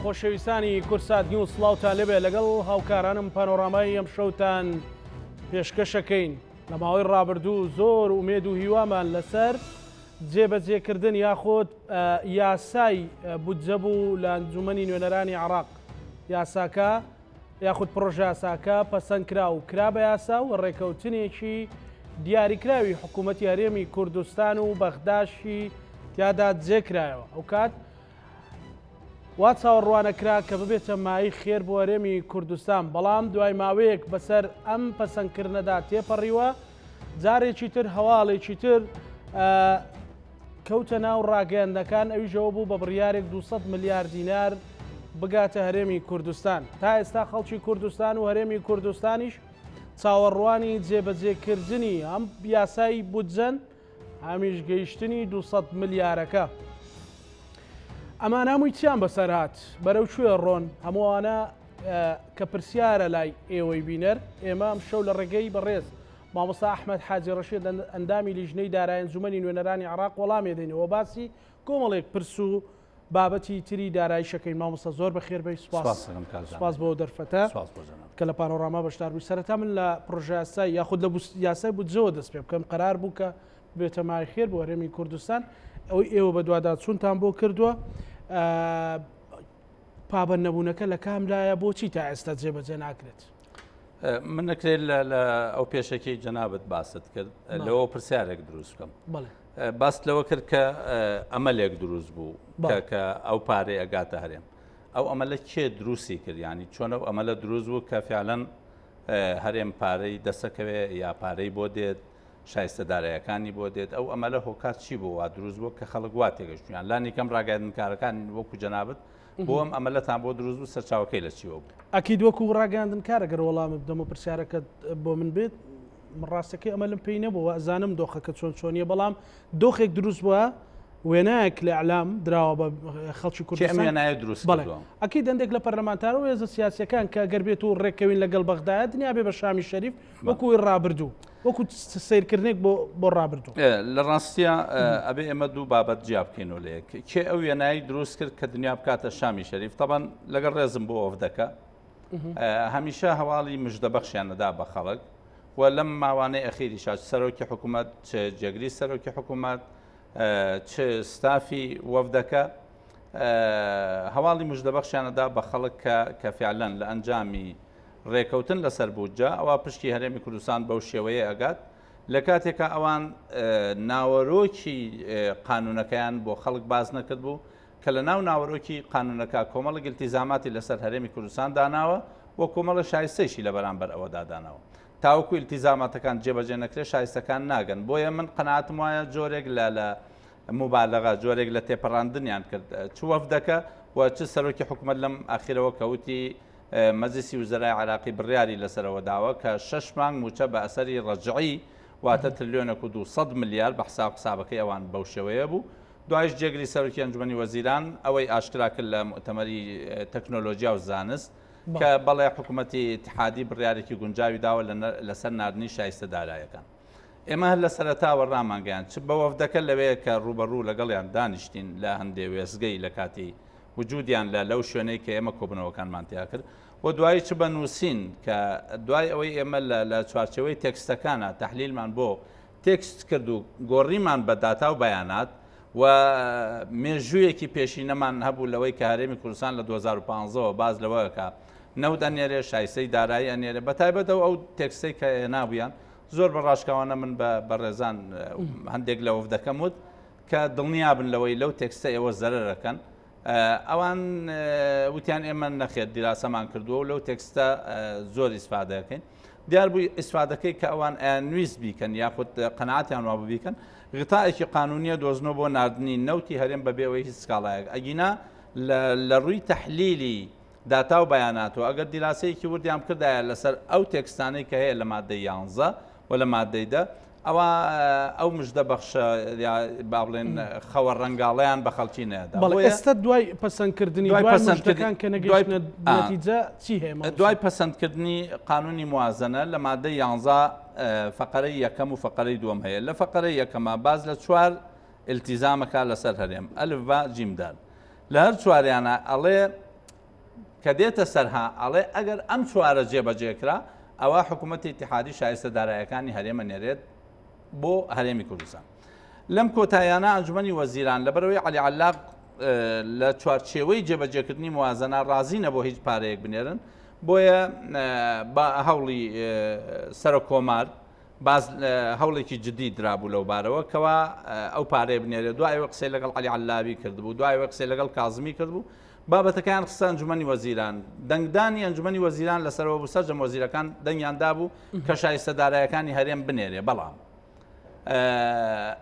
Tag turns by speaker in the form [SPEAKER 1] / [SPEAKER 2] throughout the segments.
[SPEAKER 1] خۆشەویستانی کوردسات نیوز سڵاوتان لێبێ لەگەڵ هاوکارانم پانۆرامای ئەم شەوتان پێشکەشەکەین لە ماوەی ڕابردوو زۆر ئومێد و هیوامان لەسەر جێبەجێکردن یاخود یاسای بودجە بوو لە ئەنجومەنی نوێنەرانی عراق یاساکە یاخود پڕۆژەیاساکە پەسەند کرا و کرا بە یاسا و ڕێکەوتنێکی دیاریکراوی حکوومەتی هەرێمی کوردستان و بەغداشی تیادا جێکرایەوە ئەوکات وا چاوەڕوانەکرا کە ببێتە مایەی خێر بۆ هەرێمی کوردستان، بەڵام دوای ماوەیەک بەسەر ئەم پەسەندکردنەدا تێپەڕیوە، جارێکی تر هەواڵێکی تر کەوتە ناو ڕاگەیاندنەکان، ئەویش ئەوە بوو بە بڕیارێک 200 ملیار دینار بگاتە هەرێمی کوردستان. تا ئێستا خەڵکی کوردستان و هەرێمی کوردستانیش چاوەڕوانی جێبەجێکردنی ئەم یاسای بودجەن، هەمیش گەیشتنی 200 ملیارەکە. ئەمانە هەمووی چیان بەسەر هات؟ بەرەو کوێ ڕۆن؟ هەموو ئەوانە کە پرسیارە لای ئێوەی بینەر، ئێمە ئەمشەو لە ڕێگەی بەڕێز مامۆستا ئەحمەد حاجی ڕەشید ئەندامی لیژنەی دارای ئەنجومەنی نوێنەرانی عێراق وەڵامێ دەینەوە باسی کۆمەڵێک پرس و بابەتی تری داراییشەکەین. مامۆستا زۆر بەخێر بێی، سوپاس
[SPEAKER 2] سوپاس دەکەم کاک
[SPEAKER 1] سوپاس بۆ دەرفەتە
[SPEAKER 2] سوپاس بۆ جەنابت.
[SPEAKER 1] کە لە پانۆراما بەشدار بووی. سەرەتا من لە پڕۆژەیاسای یاخود لە یاسای بودجەوە دەست پێ بکەم. قەرار بوو کە ببێتە مایەی خێر بۆ هەرێمی کوردستان. ئەوەی ئێوە بەدواداچوونتان بۆ کردووە، پابەند نەبوونەکە لە کام لایە، بۆچی تا ئێستا جێبەجێ ناکرێت؟
[SPEAKER 2] من نەکرێت لە ئەو پێشەکی جەنابت باست کرد لەوە پرسیارێک دروست بکەم. باست لەوە کرد کە ئەمەلێک دروست بوو کە ئەو پارەی ئەگاتە هەرێم. ئەو ئەمەلە کێ دروستی کرد؟ ینی چۆن ئەو ئەمەلە دروست بوو کە فعلەن هەرێم پارەی دەسەکەوێ یا پارەی بۆ دێت شایستە دارایەکانی بۆ دێت؟ ئەو ئەمەلە هۆکار چی بۆ وا دروست بوو کە خەڵک وا تێگەشتویان لانی کەم ڕاگەیاندنکارەکان وەکو جەنابت بۆ ئەم ئەمەلەتان بۆ دروست بوو سەرچاوەکەی لە چیوە بوو؟
[SPEAKER 1] ئەکید وەکو ڕاگەیاندنکار ئەگەر وەڵامت بدەم و پرسیارەکەت بۆ من بێت، من ڕاستەکەی ئەمەلم پێی نەبوو و ئەزانم دۆخەکە چۆن چۆنیە، بەڵام دۆخێک دروست بووە وێنایەک لە ئیعلام دراوە بە خەڵکی
[SPEAKER 2] کوردستان. کێ ئەم وێنایە دروست کردووە؟
[SPEAKER 1] ئەکید هەندێک لە پەرلەمانتار و هێزە سیاسیەکان کە گەر بێت و ڕێککەوین لەگەڵ بەغدایە دنیا بێ بە شامی شەریف وەکو ڕابردوو، وەکو سەیرکردنێک بۆ ڕابردوو.
[SPEAKER 2] لە ڕاستیا ئەبێ ئێمە دوو بابەت جیا بکەینەوە لە یەک. کێ ئەو وێنایەی دروست کرد کە دنیا بکاتە شامی شەریف؟ تەبەن لەگەڵ ڕێزم بۆ وەفدەکە هەمیشە هەواڵی مژدەبەخشیان نەدا بە خەڵک و لەم ماوانەی ئەخیریشا سەرۆکی حکوومەت چ جێگری سەرۆکی حکوومەت چ ستافی وەفدەکە هەواڵی مژدەبەخشیانەدا بە خەڵک کە کە فعلەن لە ئەنجامی ڕێکەوتن لەسەر بودجە ئەوە پشکی هەرێمی کوردستان بەو شێوەیە ئەگات لە کاتێکا ئەوان ناوەرۆکی قانونەکەیان بۆ خەڵک باس نەکرد بوو کە لە ناو ناوەرۆکی قانونەکە کۆمەڵێک ئیلتیزاماتی لەسەر هەرێمی کوردستان داناوە و کۆمەڵە شایستەیشی لە بەرامبەر ئەوەدا داناوە. تاوەکو ئیلتیزاماتەکان جێبەجێ نەکرێت شایستەکان ناگەن. بۆیە من قەناعەتم وایە جۆرێک لە لە موبالەغە، جۆرێک لە تێپەڕاندنیان کرد چ وەفدەکە و چ سەرۆکی حکومەت لەم ئاخیرەوە کە وتی مەجلیسی وزەرای عێراقی بڕیاری لەسەرەوە داوە کە شەش مانگ مووچە بە ئەسەری ڕەجعی واتە ترلیۆنێک و 200 ملیار بە حساب حسابەکەی ئەوان بەو شێوەیە بوو دوایش جێگری سەرۆکی ئەنجومەنی وەزیران ئەوەی ئاشکرا کرد لە موئتەمەری تەکنۆلۆژیا و زانست کە بەڵێ حکوومەتی ئیتحادی بڕیارێکی گونجاوی داوە لەسەر ناردنی شایستە دارایەکان. ئێمە هەر لە سەرەتاوە ڕامانگەیاند چ بە وەفدەکە لەوێ کە ڕووبەڕوو لەگەڵیان دانیشتین لە هەندێ وێستگەی لە کاتی وجودیان لە لەو شوێنەی کە ئێمە کۆبوونەوەکانمان تیا کرد و دوایی چ بە نووسین کە دوای ئەوەی ئێمە لە چوارچێوەی تێکستەکانە تەحلیلمان بۆ تێکست کرد و گۆڕیمان بە داتا و بەیانات و مێژوویەکی پێشینەمان هەبوو لەوەی کە هەرێمی کوردستان لە 2015 ەوە باس لەوە کە نەوت ئەنێرێ شایستەی دارایی ئەنێرێ بە تایبەت ئەو تێکستەی کە هێنابوویان زۆر بە ڕاشکاوانە من بە بەڕێزان هەندێک لە وەفدەکەم وت کە دڵنیابن لەوەی لەو تێکستە ئێوە زەرەرەکەن ئەوان وتیان ئێمە نەخێر دیراسەمان کردووە و لەو تێکستە زۆر ئیسفادەکەین دیار بوو ئیسفادەکەی کە ئەوان ئەیانویست بیکەن یاخود قەناعەتیان وابوو بیکەن غتایەکی قانونیە دۆزنەوە بۆ ناردنی نەوتی هەرێم بەبێ ئەوەی هیچ سکاڵایەک ئەگینا لە ڕووی تەحلیلی داتا و بەیاناتەوە ئەگەر دیراسەیەکی وردیان بکردایە لەسەر ئەو تێکستانەی کە هەیە لە مادەی یانزە و لە مادەی دە ئەوا ئەو مژدە بەخشە یا با بڵێن خەوە ڕەنگاڵەیان بە خەڵکی نەدا.
[SPEAKER 1] بەڵێ ئێستا دوای پەسەندکردنی دوای پەسەندکردن کە نەگەیشتنە نەتیجە چی هەیە؟
[SPEAKER 2] دوای پەسەندکردنی قانونی موازنە لە مادەی یانزە فەقەرەی یەکەم و فەقەرەی دووەم هەیە. لە فەقەرەی یەکەما باس لە چوار ئیلتیزامەکە لەسەر هەرێم ئەلف با جیم دال لە هەر چواریانە ئەڵێ. کە دێتە سەر ها ئەڵێ ئەگەر ئەم چوارە جێبەجێ کرا ئەوا حکوومەتی ئیتیحادی شایستە دارایەکانی هەرێمە نێرێت بۆ هەرێمی کوردستان. لەم کۆتایانە ئەنجومەنی وەزیران لەبەرەوەی عەلی عەلاق لە چوارچێوەی جێبەجێکردنی موازنە ڕازی نەبوو هیچ پارەیەک بنێرن بۆیە بە هەوڵی سەرۆک کۆمار باز هەوڵێکی جدی درابوو لەو بارەوە کەوا ئەو پارەیە بنێرێت دوایەوە قسەی لەگەڵ عەلی عەلاوی کردبوو دوایەوە قسەی لەگەڵ کازمی کردبوو بابەتەکەیان خستە ئەنجومەنی وەزیران دەنگدانی ئەنجومەنی وەزیران لەسەرەوە بوو سەرجەم وەزیرەکان دەنگیان دابوو کە شایستە دارایەکانی هەرێم بنێرێ بەڵام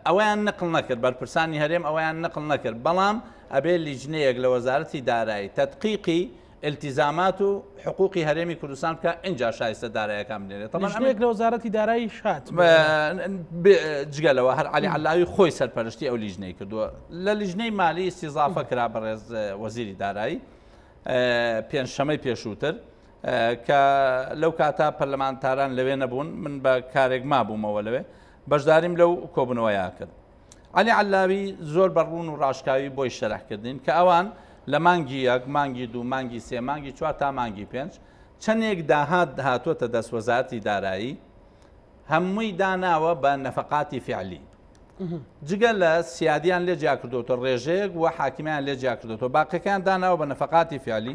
[SPEAKER 2] ئەوەیان نقل نەکرد بەرپرسانی هەرێم ئەوەیان نقل نەکرد بەڵام ئەبێ لیژنەیەک لە وەزارەتی دارایی تەدقیقی التزامات و حقوقی هەرێمی کوردستان بکە ئینجا شایستە دارایەکان بنێرێت
[SPEAKER 1] طبعا لیژنەیەک لە وەزارەتی دارایی شات
[SPEAKER 2] جگە لەوە هەر عەلی عەلاوی خۆی سەرپەرشتی ئەو لیژنەی کردووە لە لیژنەی مالی ئیستیزافە کرا بەڕێز وەزیری دارایی پێنجشەمەی پێشووتر کە لەو کاتە پەرلەمانتاران لەوێ نەبوون من بە کارێک مابوومەوە لەوێ بەشداریم لەو کۆبوونەوەیا کرد عەلی عەلاوی زۆر بە ڕوون و ڕاشکاوی بۆی شەرح کردین کە ئەوان لە مانگی یەک مانگی دوو مانگی سێ مانگی چوار تا مانگی پێنج چەندێک داهات هاتووەتە دەست وەزارەتی دارایی هەمووی داناوە بە نەفەقاتی فعلی جگە لە سیادیان لێ جیاکردوتە ڕێژەیەک و حاکمیان لێ جیاکردوتەوە باقیەکان داناوە بە نەفەقاتی فعلی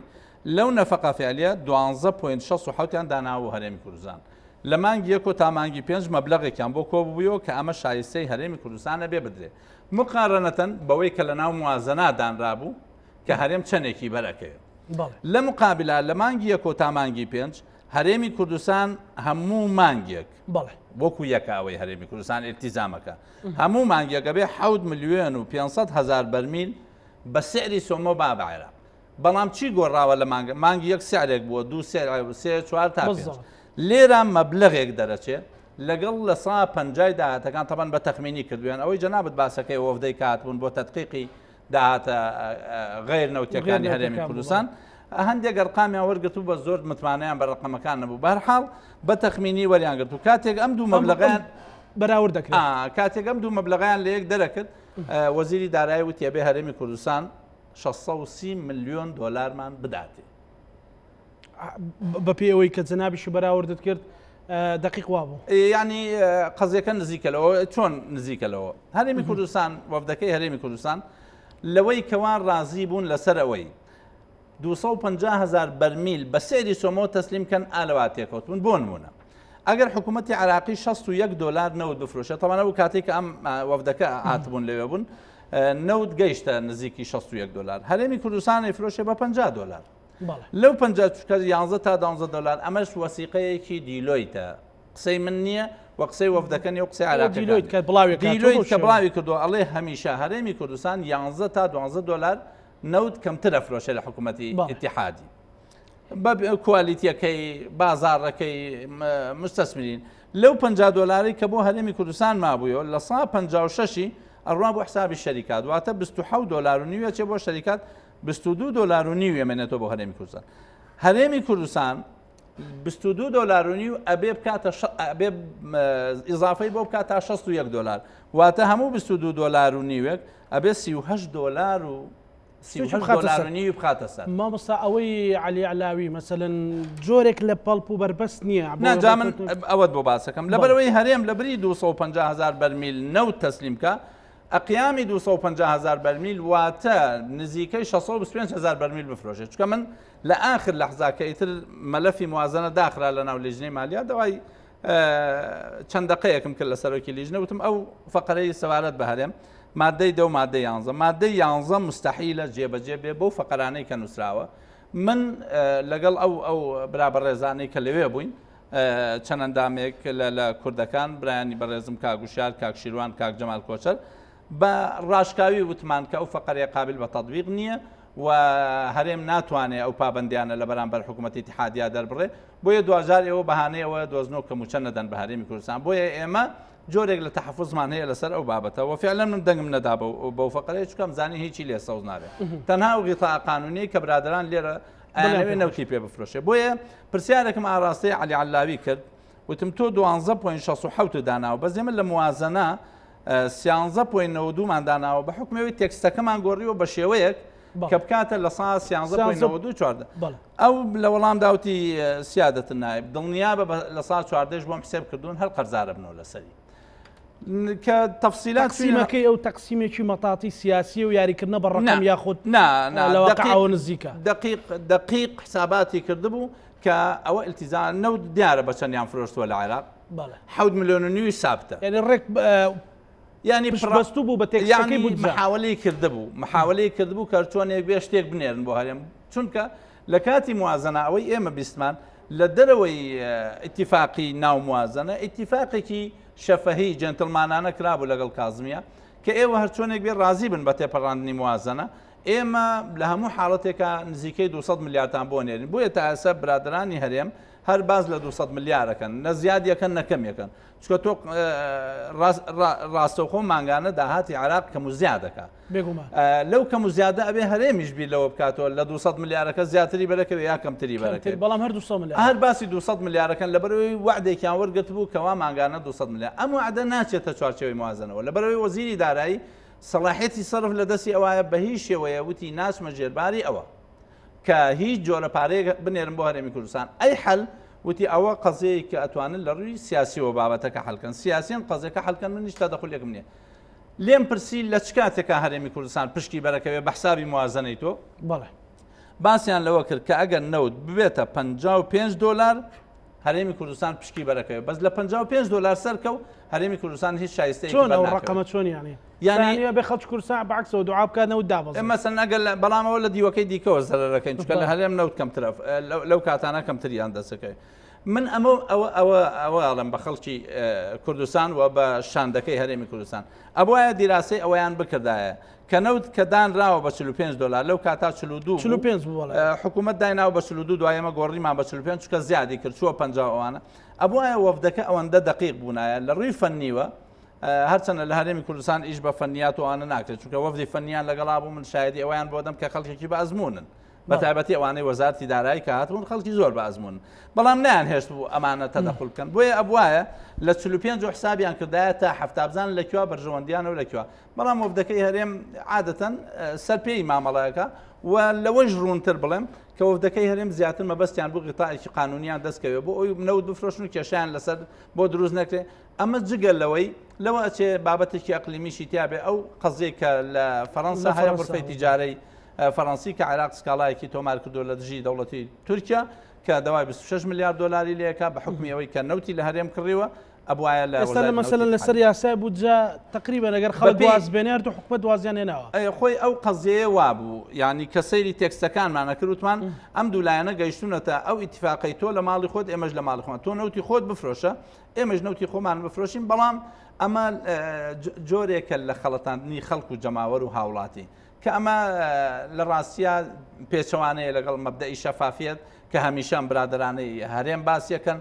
[SPEAKER 2] لەو نەفەقە فعلیە 12.67 یان داناوە هەرێمی کوردستان لە مانگی یەک و تا مانگی پێنج مەبلەغێکیان بۆ کۆببوویەوە کە ئەمە شایستەی هەرێمی کوردستانە بێ بدرێ مقارنەتەن بەوەی کە لە ناو موازەنا دانرابوو کە هەرێم چەندێکی بەرەکەوێت لە مقابلا لە مانگی یەک و تا مانگی پێنج هەرێمی کوردستان هەموو مانگێک وەکو یەکە ئەوەی هەرێمی کوردستان ئیلتیزامەکە هەموو مانگێک ئەبێ 7 ملیۆن و 500 هەزار بەرمیل بە سعری سۆمۆ با بە عێراق بەڵام چی گۆڕاوە لە مانگ مانگی یەک سعرێک بووە دوو سێ سێ چوار تا پێنج لێرە مەبلەغێک دەرەچێ لەگەڵ لە سا پەنجای داهاتەکان تەبەن بە تەخمینی کردویان ئەوەی جەنابت باسەکەی وەفدەی کات بوون بۆ تەدقیقی داهاتە غیر نەوتیەکانی هەرێمی کوردستان هەندێک ئەرقامیان وەرگرتو بە زۆر متمانەیان بە ڕقەمەکان نەبوو بەرحاڵ بە تەخمینی وەریان گرت و کاتێک ئەم دوو مەبلەغیان
[SPEAKER 1] بەراورد دەکرێت
[SPEAKER 2] کاتێک ئەم دوو مەبلەغیان لە یەک دەرەکرد وەزیری دارایی وتی ئەبێ هەرێمی کوردستان 630 ملیۆن دۆلارمان بداتێ.
[SPEAKER 1] بەپێی ئەوەی کە جەنابیشی بەراوردت کرد دقیق وابوو
[SPEAKER 2] ینی قەزیەکە نزیکە لەوە چۆن نزیکە لەوە هەرێمی کوردستان وەفدەکەی هەرێمی کوردستان لەوەی کەوان ڕازی بوون لەسەر ئەوەی 250 هزار بەرمیل بە سعری سۆمۆ تەسلیم کەن ئالەوا تێکەوتون بۆ نمونە ئەگەر حکوومەتتی عراقی 61 دلار نەوت بفرۆشێت تەمانە و کاتێک کە ئەم وەفدەکە هاتبوون لەوێ بوون نەوت گەیشتە نزیکی 61 دلار هەرێمی کوردستان ئەیفرۆشێ بە 50 دلار لەو 50 چکە 11 تا 12 دلار ئەمەش وەسیقەیەکی دیلۆیتە قسەی من نییە و قسەی وەفدەکە نیە و قسەی عراقی
[SPEAKER 1] دیلۆیت کە بڵاوی
[SPEAKER 2] دیلۆیت کە بڵاوی کردو ئەڵێ هەمیشە هەرێمی کوردستان 11 تا 12 دلار نەوت کەمتر ئەفرۆشێ لە حکوومەتی ئیتیحادی بە کوالیتیەکەی بازاڕەکەی مستەسمرین لەو 50 دۆلاری کە بۆ هەرێمی کوردستان مابوویەوە لە سا 56ی ئەڕوا بۆ حسابی شەریکات واتە 27 دۆلار و نیوە چێ بۆ شەریکات 22 دۆلار و نیو ئەمێنێتەوە بۆ هەرێمی کوردستان هەرێمی کوردستان 22 دۆلار و نیو ئەبێ بکاتە ئەبێ ئیزافەی بۆ بکات تا 61 دۆلار واتە هەموو 22 دۆلار و نیوێک ئەبێ 38 دۆلار و 38 دۆلار و نیوی بخاتە سەر.
[SPEAKER 1] مامۆستا ئەوەی عەلی عەلاوی مەسەلەن جۆرێک لە پەڵپ و بەربەست نییە
[SPEAKER 2] نا جا من ئەوەت بۆ باسەکەم لەبەرەوەی هەرێم لە بری 250 هزار بەرمیل نەوت تەسلیم کە ئەقیامی 250 هزار بەرمیل واتە نزیکەی 625 هزار بەرمیل بفرۆشێت چکە من لە ئاخر لەحزا کە ئیتر مەلەفی موازنە داخرا لە ناو لیژنەی مالیا داوای چەند دەقەیەکم کرد لە سەرۆکی لیژنە وتم ئەو فەقەرەی سەبارەت بە هەرێم مادەی دە و مادەی یانزە مادەی یانزە مستحیلە جێبەجێ بێ بەو فەقەرانەی کە نووسراوە من لەگەڵ ئەو ئەو برا بەڕێزانەی کە لەوێ بووین چەند ئەندامێک لە کوردەکان برایانی بەڕێزم کاک وشار کاک شیروان کاک جەمال کۆچەر بە ڕاشکاوی وتمان کە ئەو فەقەرەیە قابل بە تەتبیق نییە و هەرێم ناتوانێ ئەو پابەندیانە لە بەرامبەر حکوومەتی ئیتیحادیا دەربڕێ بۆیە دواجار ئێوە بەهانەی ئەوە دۆزنەوە کە مووچە نەدەن بە هەرێمی کوردستان بۆیە ئێمە جۆرێک لە تەحەفوزمان هەیە لەسەر ئەو بابەتە و فعلا من دەنگم نەدا بەو فەقەرەیە چونکە ئەمزانی هیچی لێ سەوز نابێت تەنها ئەو غیتاء قانونیەی کە برادەران لێرە ئەیانەوێ نەوتی پێ بفرۆشێ بۆیە پرسیارێکم ئاراستەی عەلی عەلاوی کرد وتم تۆ دوانزە point شەست و حەوت داناوە بەس ئێمە لە موازەنە سیانزە point نەوەد و دوومان داناوە بە حوکمی ئەوەی text ەکەمان گۆڕیوە بە شێوەیەک کە بکاتە لە سا 13.94 ئەو لە وەڵام داوتی سیادەت نایب دڵنیا بە لە سا چواردەش بۆم حسێب کردوون هەر قەرزارە بنەوە لەسەری. کە تەفسیلات
[SPEAKER 1] تەقسیمەکەی ئەو تەقسیمێکی مەتاتی سیاسی و یاریکردنە بە ڕقم یاخود
[SPEAKER 2] نا
[SPEAKER 1] لە واقعەوە نزیکە.
[SPEAKER 2] دقیق دقیق حساباتی کردبوو کە ئەوە التزام نەوت دیارە بە چەندیان فرۆشتووە لە عێراق 7 ملیۆن و نیوی سابتە.
[SPEAKER 1] یعنی ڕێک
[SPEAKER 2] یعنی
[SPEAKER 1] پشتبەستوو بوو بە تێکستەکەی بودجە.
[SPEAKER 2] محاولەی کردبوو محاولەی کردبوو کە چۆنێک بێ شتێک بنێرن بۆ هەرێم چونکە لە کاتی موازنە ئەوەی ئێمە بیستمان لە دەرەوەی ئیتیفاقی ناو موازنە ئیتیفاقێکی شەفەهی جێنتڵمانانە کرابوو لەگەڵ کازمیە کە ئێوە هەرچۆنێک بێ ڕازی بن بە تێپەڕاندنی موازنە ئێمە لە هەموو حاڵەتێکا نزیکەی 200 ملیارتان بۆ نێرین بۆیە تا ئێستا برادرانی هەرێم هەر باز لە 200 ملیارەکەن نە زیادیەکەن نە کەمیەکەن چونکە تۆ ڕاستەوخۆ مانگانە داهاتی عراق کەم و زیادەکە
[SPEAKER 1] بێگومان
[SPEAKER 2] لەو کەم و زیادە ئەبێ هەرێمیش بیر لەوە بکاتەوە لە 200 ملیارەکە زیاتری بەرەکەوێ یا کەمتری بەرەکەوێ
[SPEAKER 1] بەڵام هەر 200 ملیار
[SPEAKER 2] هەر باسی 200 ملیارەکەن لەبەرەوەی وعدێکیان وەرگرتبوو کەوا مانگانە 200 ملیار ئەم وعدە ناچێتە چوارچێوەی موازنەوە لەبەرەوەی وەزیری دارایی سەڵاحیەتی سەرف لە دەستی ئەوایە بە هیچ شێوەیە وتی ناچمە ژێرباری ئەوە کە هیچ جۆرە پارەیەک بنێرم بۆ هەرێمی کوردستان ئەی حەل وتی ئەوە قەزیەیە کە ئەتوانن لە ڕووی سیاسیەوە بابەتەکە حەلکەن سیاسیان قەزیەکە حەلکەن من هیچ تەدەخولێکم نییە لێم پرسی لە چ کاتێکا هەرێمی کوردستان پشکی بەرەکەوێ بە حسابی موازنەی تۆ؟
[SPEAKER 1] بەڵێ.
[SPEAKER 2] باسیان لەوە کرد کە ئەگەر نەوت ببێتە 55 دۆلار هەرێمی کوردستان پشکی بەرەکەوێ بەس لە 55 دۆلار سەرکەو هەرێمی کوردستان هیچ شایستەیەکی
[SPEAKER 1] چۆن ئەو
[SPEAKER 2] بەرناکەوێ.
[SPEAKER 1] ڕقەمە چۆن یانی؟
[SPEAKER 2] یانی
[SPEAKER 1] یانی بێ خەڵکی کوردستان بە عەکسەوە دوعا بکات نەوت دابەزێ.
[SPEAKER 2] مەسەن ئەگەر بەڵام ئەوە لە دیوەکەی دیکەوە زەرەرەکەین چونکە لە
[SPEAKER 1] بەڵێ.
[SPEAKER 2] هەرێم نەوت کەمترە لەو کاتانە کەمتریان دەستەکەوێت. من ئەمە ئەوە ئەوە ئەوە ئەڵێم بە خەڵکی کوردستان و بە شاندەکەی هەرێمی کوردستان ئەبواە دیراسەی ئەوەیان بکردایە کە نەوت کە دانراوە بە 45 دلار لەو کاتا 42
[SPEAKER 1] 45 بوو
[SPEAKER 2] حکوومەت دایناوە بە 42 دوایەمە گۆڕیمان بە 45 چکە زیادی کرد چووە 50 ئەوانە ئەبواە وەفدەکە ئەوەندە دقیق بوونایە لە ڕووی فەنیوە هەرچەندە لە هەرێمی کوردستان ئیش بە فەنیات و ئەوانە ناکرێت چونکە وەفدی فەنیان لەگەڵا بوو من شایدی ئەویان بۆ دەم کە خەڵکێکی بە ئەزمونن بە تایبەتی ئەوانەی وەزارەتی دارایی کە هاتبوون خەڵکی زۆر بە ئەزموون بەڵام نەیان هێشت بوو ئەمانە تەدەخول بکەن بۆیە ئەبوایە لە 45 و حسابیان کردایە تا حەفتا بزان لە کوێ بەرژەوەندیانە و لە کوێ بەڵام وەفدەکەی هەرێم عادەتەن سەر پێی مامەڵەکە و لەوەش ڕوونتر بڵێم کە وەفدەکەی هەرێم زیاتر مەبەستیان بوو غیتایەکی قانونیان دەستکەوێت بۆ ئەوی نەوت بفرۆشن و کێشیان لەسەر بۆ دروست نەکرێ ئەمە جگە لەوەی لەوە ئەچێ بابەتێکی ئەقلیمیشی تیاابێ ئەو قەزیەی کە لە فەڕەنسا هەیە غرفەی تیجارەی فەڕەنسی کە عێراق سکاڵایەکی تۆمار کردووە لە دژی دەوڵەتی تورکیا کە داوای 26 ملیار دۆلاری لێکا بە حکمی ئەوەی کە نەوتی لە هەرێم کڕیوە ئەبوایە لە
[SPEAKER 1] ئێستا لە مەسەلەن لەسەر یاسای بودجە تقریبا ئەگەر خەڵک واز بێنێ هەردوو حکومەت وازیان هێناوە.
[SPEAKER 2] خۆی ئەو قەزیەیە وابوو یانی کە سەیری تێکستەکانمان ئەکرد وتمان ئەم دوو لایەنە گەیشتوونەتە ئەو ئیتیفاقەی تۆ لە ماڵی خۆت ئێمەش لە ماڵی خۆمان تۆ نەوتی خۆت بفرۆشە ئێمەش نەوتی خۆمان بفرۆشین بەڵام ئەمە جۆرێکە لە خەڵەتاندنی خەڵک و جەماوەر و هاوڵاتی کە ئەمە لە ڕاستیا پێچەوانەیە لەگەڵ مەبدەئی شەفافیەت کە هەمیشە ئەم برادەرانەی هەرێم باسیەکەن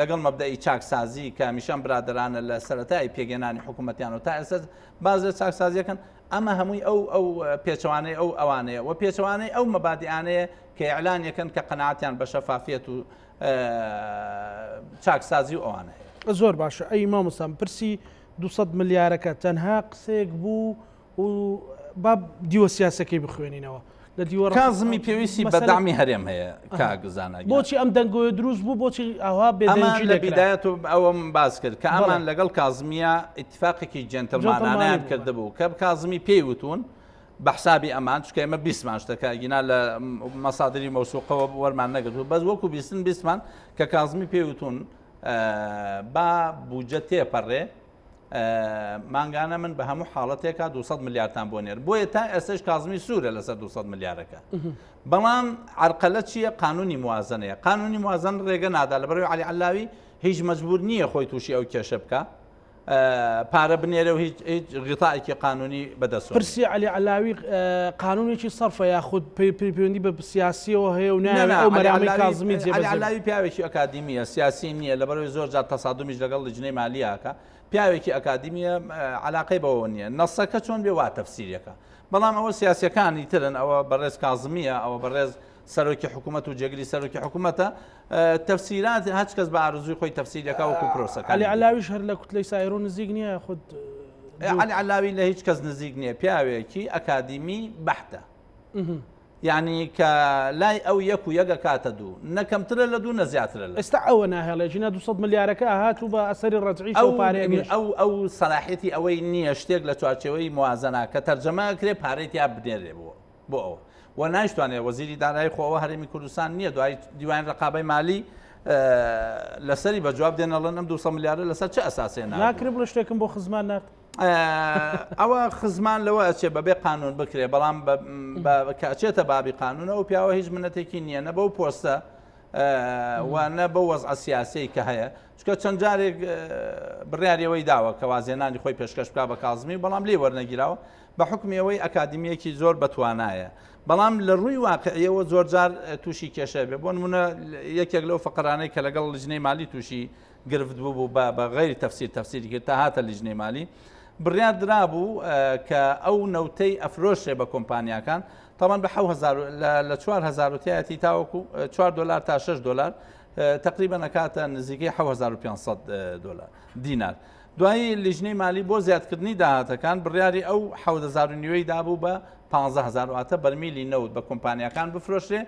[SPEAKER 2] لەگەڵ مەبدەئی چاکسازی کە هەمیشە ئەم برادەرانە لە سەرەتای پێگەنانی حکوومەتیان و تا ئێستا باز لە چاکسازیەکەن ئەمە هەمووی ئەو ئەو پێچەوانەی ئەو ئەوانەیە و پێچەوانەی ئەو مەبادیانەیە کە ئیعلانیەکەن کە قەناعەتیان بە شەفافیەت و چاکسازی و ئەوانە هەیە.
[SPEAKER 1] زۆر باشە ئەی مامۆستا پرسی 200 ملیارەکە تەنها قسەیەک بوو و با دیوە سیاسەکەی بخوێنینەوە لە دیوە
[SPEAKER 2] کازمی پێویستی بە دامی هەرێم هەیە کاک زانا
[SPEAKER 1] بۆچی ئەم دەنگۆیە دروست بوو بۆچی ئاوا
[SPEAKER 2] بێدەنگی لە بیدایەت و ئەوەم باس کرد کە ئەمان لەگەڵ کازمیە ئیتفاقێکی جێنتڵمانانیان کردبوو کە کازمی پێی وتون بە حسابی ئەمان چونکە ئێمە بیستمان شتەکە ئەگینا لە مەسادری مەوسوقەوە وەرمان نەگرتوو بەس وەکو بیستن بیستمان کە کازمی پێی وتون با بودجە تێپەڕێ مانگانە من بە هەموو حاڵەتێکا 200 ملیارتان بۆ نێر بۆیە تا ئێستش کازمی سوورە لەسەر 200 ملیارەکە بەڵام عرقەلە چییە قانونی موازنەیە قانونی موازن ڕێگە نادا لە بەرەوەی علی علاوی هیچ مەجبور نییە خۆی تووشی ئەو کێشە بکە پارە بنێرە و هیچ هیچ غیتایەکی قانونی بەدەستەوە
[SPEAKER 1] پرسی علی علاوی قانونێکی سەرفە یاخود پەیوەندی بە سیاسیەوە هەیە و نایەوێ ئەو مەرامەی کازمی جێبەجێ
[SPEAKER 2] علی علاوی پیاوێکی ئەکادیمیە سیاسی نییە لەبەرەوەی زۆر جار تەسادومیش لەگەڵ لجنەی مالیاکە پیاوێکی ئەکادیمیە علاقەی بەوە نییە نەسەکە چۆن بێ وا تەفسیرەکە بەڵام ئەوە سیاسیەکانی ترن ئەوە بەڕێز کازمیە ئەوە بەڕێز سەرۆکی حکوومەت و جێگری سەرۆکی حکوومەتە تەفسیرات هەچ کەس بە ئارزوی خۆی تەفسیرەکە وەکو پرۆسەکە
[SPEAKER 1] علی علاویش هەر لە کوتلەی سایرۆ نزیک نییە خود.
[SPEAKER 2] عەلی عەلاوی لە هیچ کەس نزیک نییە پیاوێکی ئەکادیمی بەحتە یعنی کە لای ئەو یەک و یەک ئەکاتە دوو نە کەمترە لە دوو نە زیاترە لە
[SPEAKER 1] ئێستا ئەوە ناهێڵێ ژینا 200 ملیارەکە هات و بە ئەسەری ڕەجعی
[SPEAKER 2] ئەو پارەیە ئەو ئەو سەلاحیەتی ئەوەی نییە شتێک لە چوارچێوەی موازنە کە تەرجەمە ئەکرێ پارەی تیا بنێرێ بۆ بۆ ئەوە و نایشتوانێت وەزیری دارایی خۆ ئەوە هەرێمی کوردستان نییە دوای دیوان ڕقابەی مالی لەسەری بە جواب دێنەڵێن ئەم 200 ملیارە لەسەر چه ئەساسێ
[SPEAKER 1] ناکرێ بڵێ شتێکم بۆ خزمان نارد
[SPEAKER 2] ئەوە خزمان لەوە ئەچێ بەبێ قانون بکرێ بەڵام کە ئەچێتە بابی قانونە ئەو پیاوە هیچ منەتێکی نییە نە بەو پۆستە و نە بەو وەزعە سیاسەی کە هەیە چکە چەند جارێک بڕیاری ئەوەی داوە کە وازێنانی خۆی پێشکەش بکا بە کازمی بەڵام لێ وەرنەگیراوە بە حکمی ئەوەی ئەکادیمیەکی زۆر بەتوانایە بەڵام لە ڕووی واقعیەوە زۆر جار تووشی کێشە بێ بۆ نمونە یەکێک لەو فقرانەی کە لەگەڵ لجنەی مالی تووشی گرفت بوو بە بە غەیری تەفسیر تەفسیری کرد تا هاتە لیژنەی مالی بڕیار درابوو کە ئەو نەوتەی ئەفرۆشێ بە کۆمپانیاکان تاوان بە 1000 لە 4000 تایەتی تاوەکو 4 دلار تا 6 دلار تقریبا ئەکاتە نزیکەی 7500 دلار دینار دوایی لیژنەی مالی بۆ زیادکردنی داهاتەکان بڕیاری ئەو 7000 نیوەی دابوو بە 15000 واتە بەرمیلی نەوت بە کۆمپانیاکان بفرۆشرێ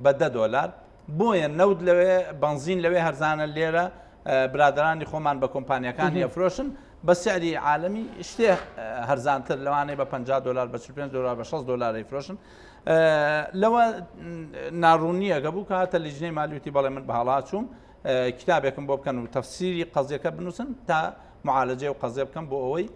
[SPEAKER 2] بە 10 دلار بۆیە نەوت لەوێ بەنزین لەوێ هەرزانە لێرە برادرانی خۆمان بە کۆمپانیەکانی ئەفرۆشن بە سعری عالمی شتێ هەرزانتر لەوانەیە بە 50 دلار بە 45 دلار بە 60 دلار ئەیفرۆشن لەوە ناڕوونیەکە بوو کە هاتە لیژنەی مالیوتی بەڵێ من بە هەڵا چووم کتابێکم بۆ بکەن و تەفسیری قەزیەکە بنووسن تا معالەجەی و قەزیە بکەم بۆ ئەوەی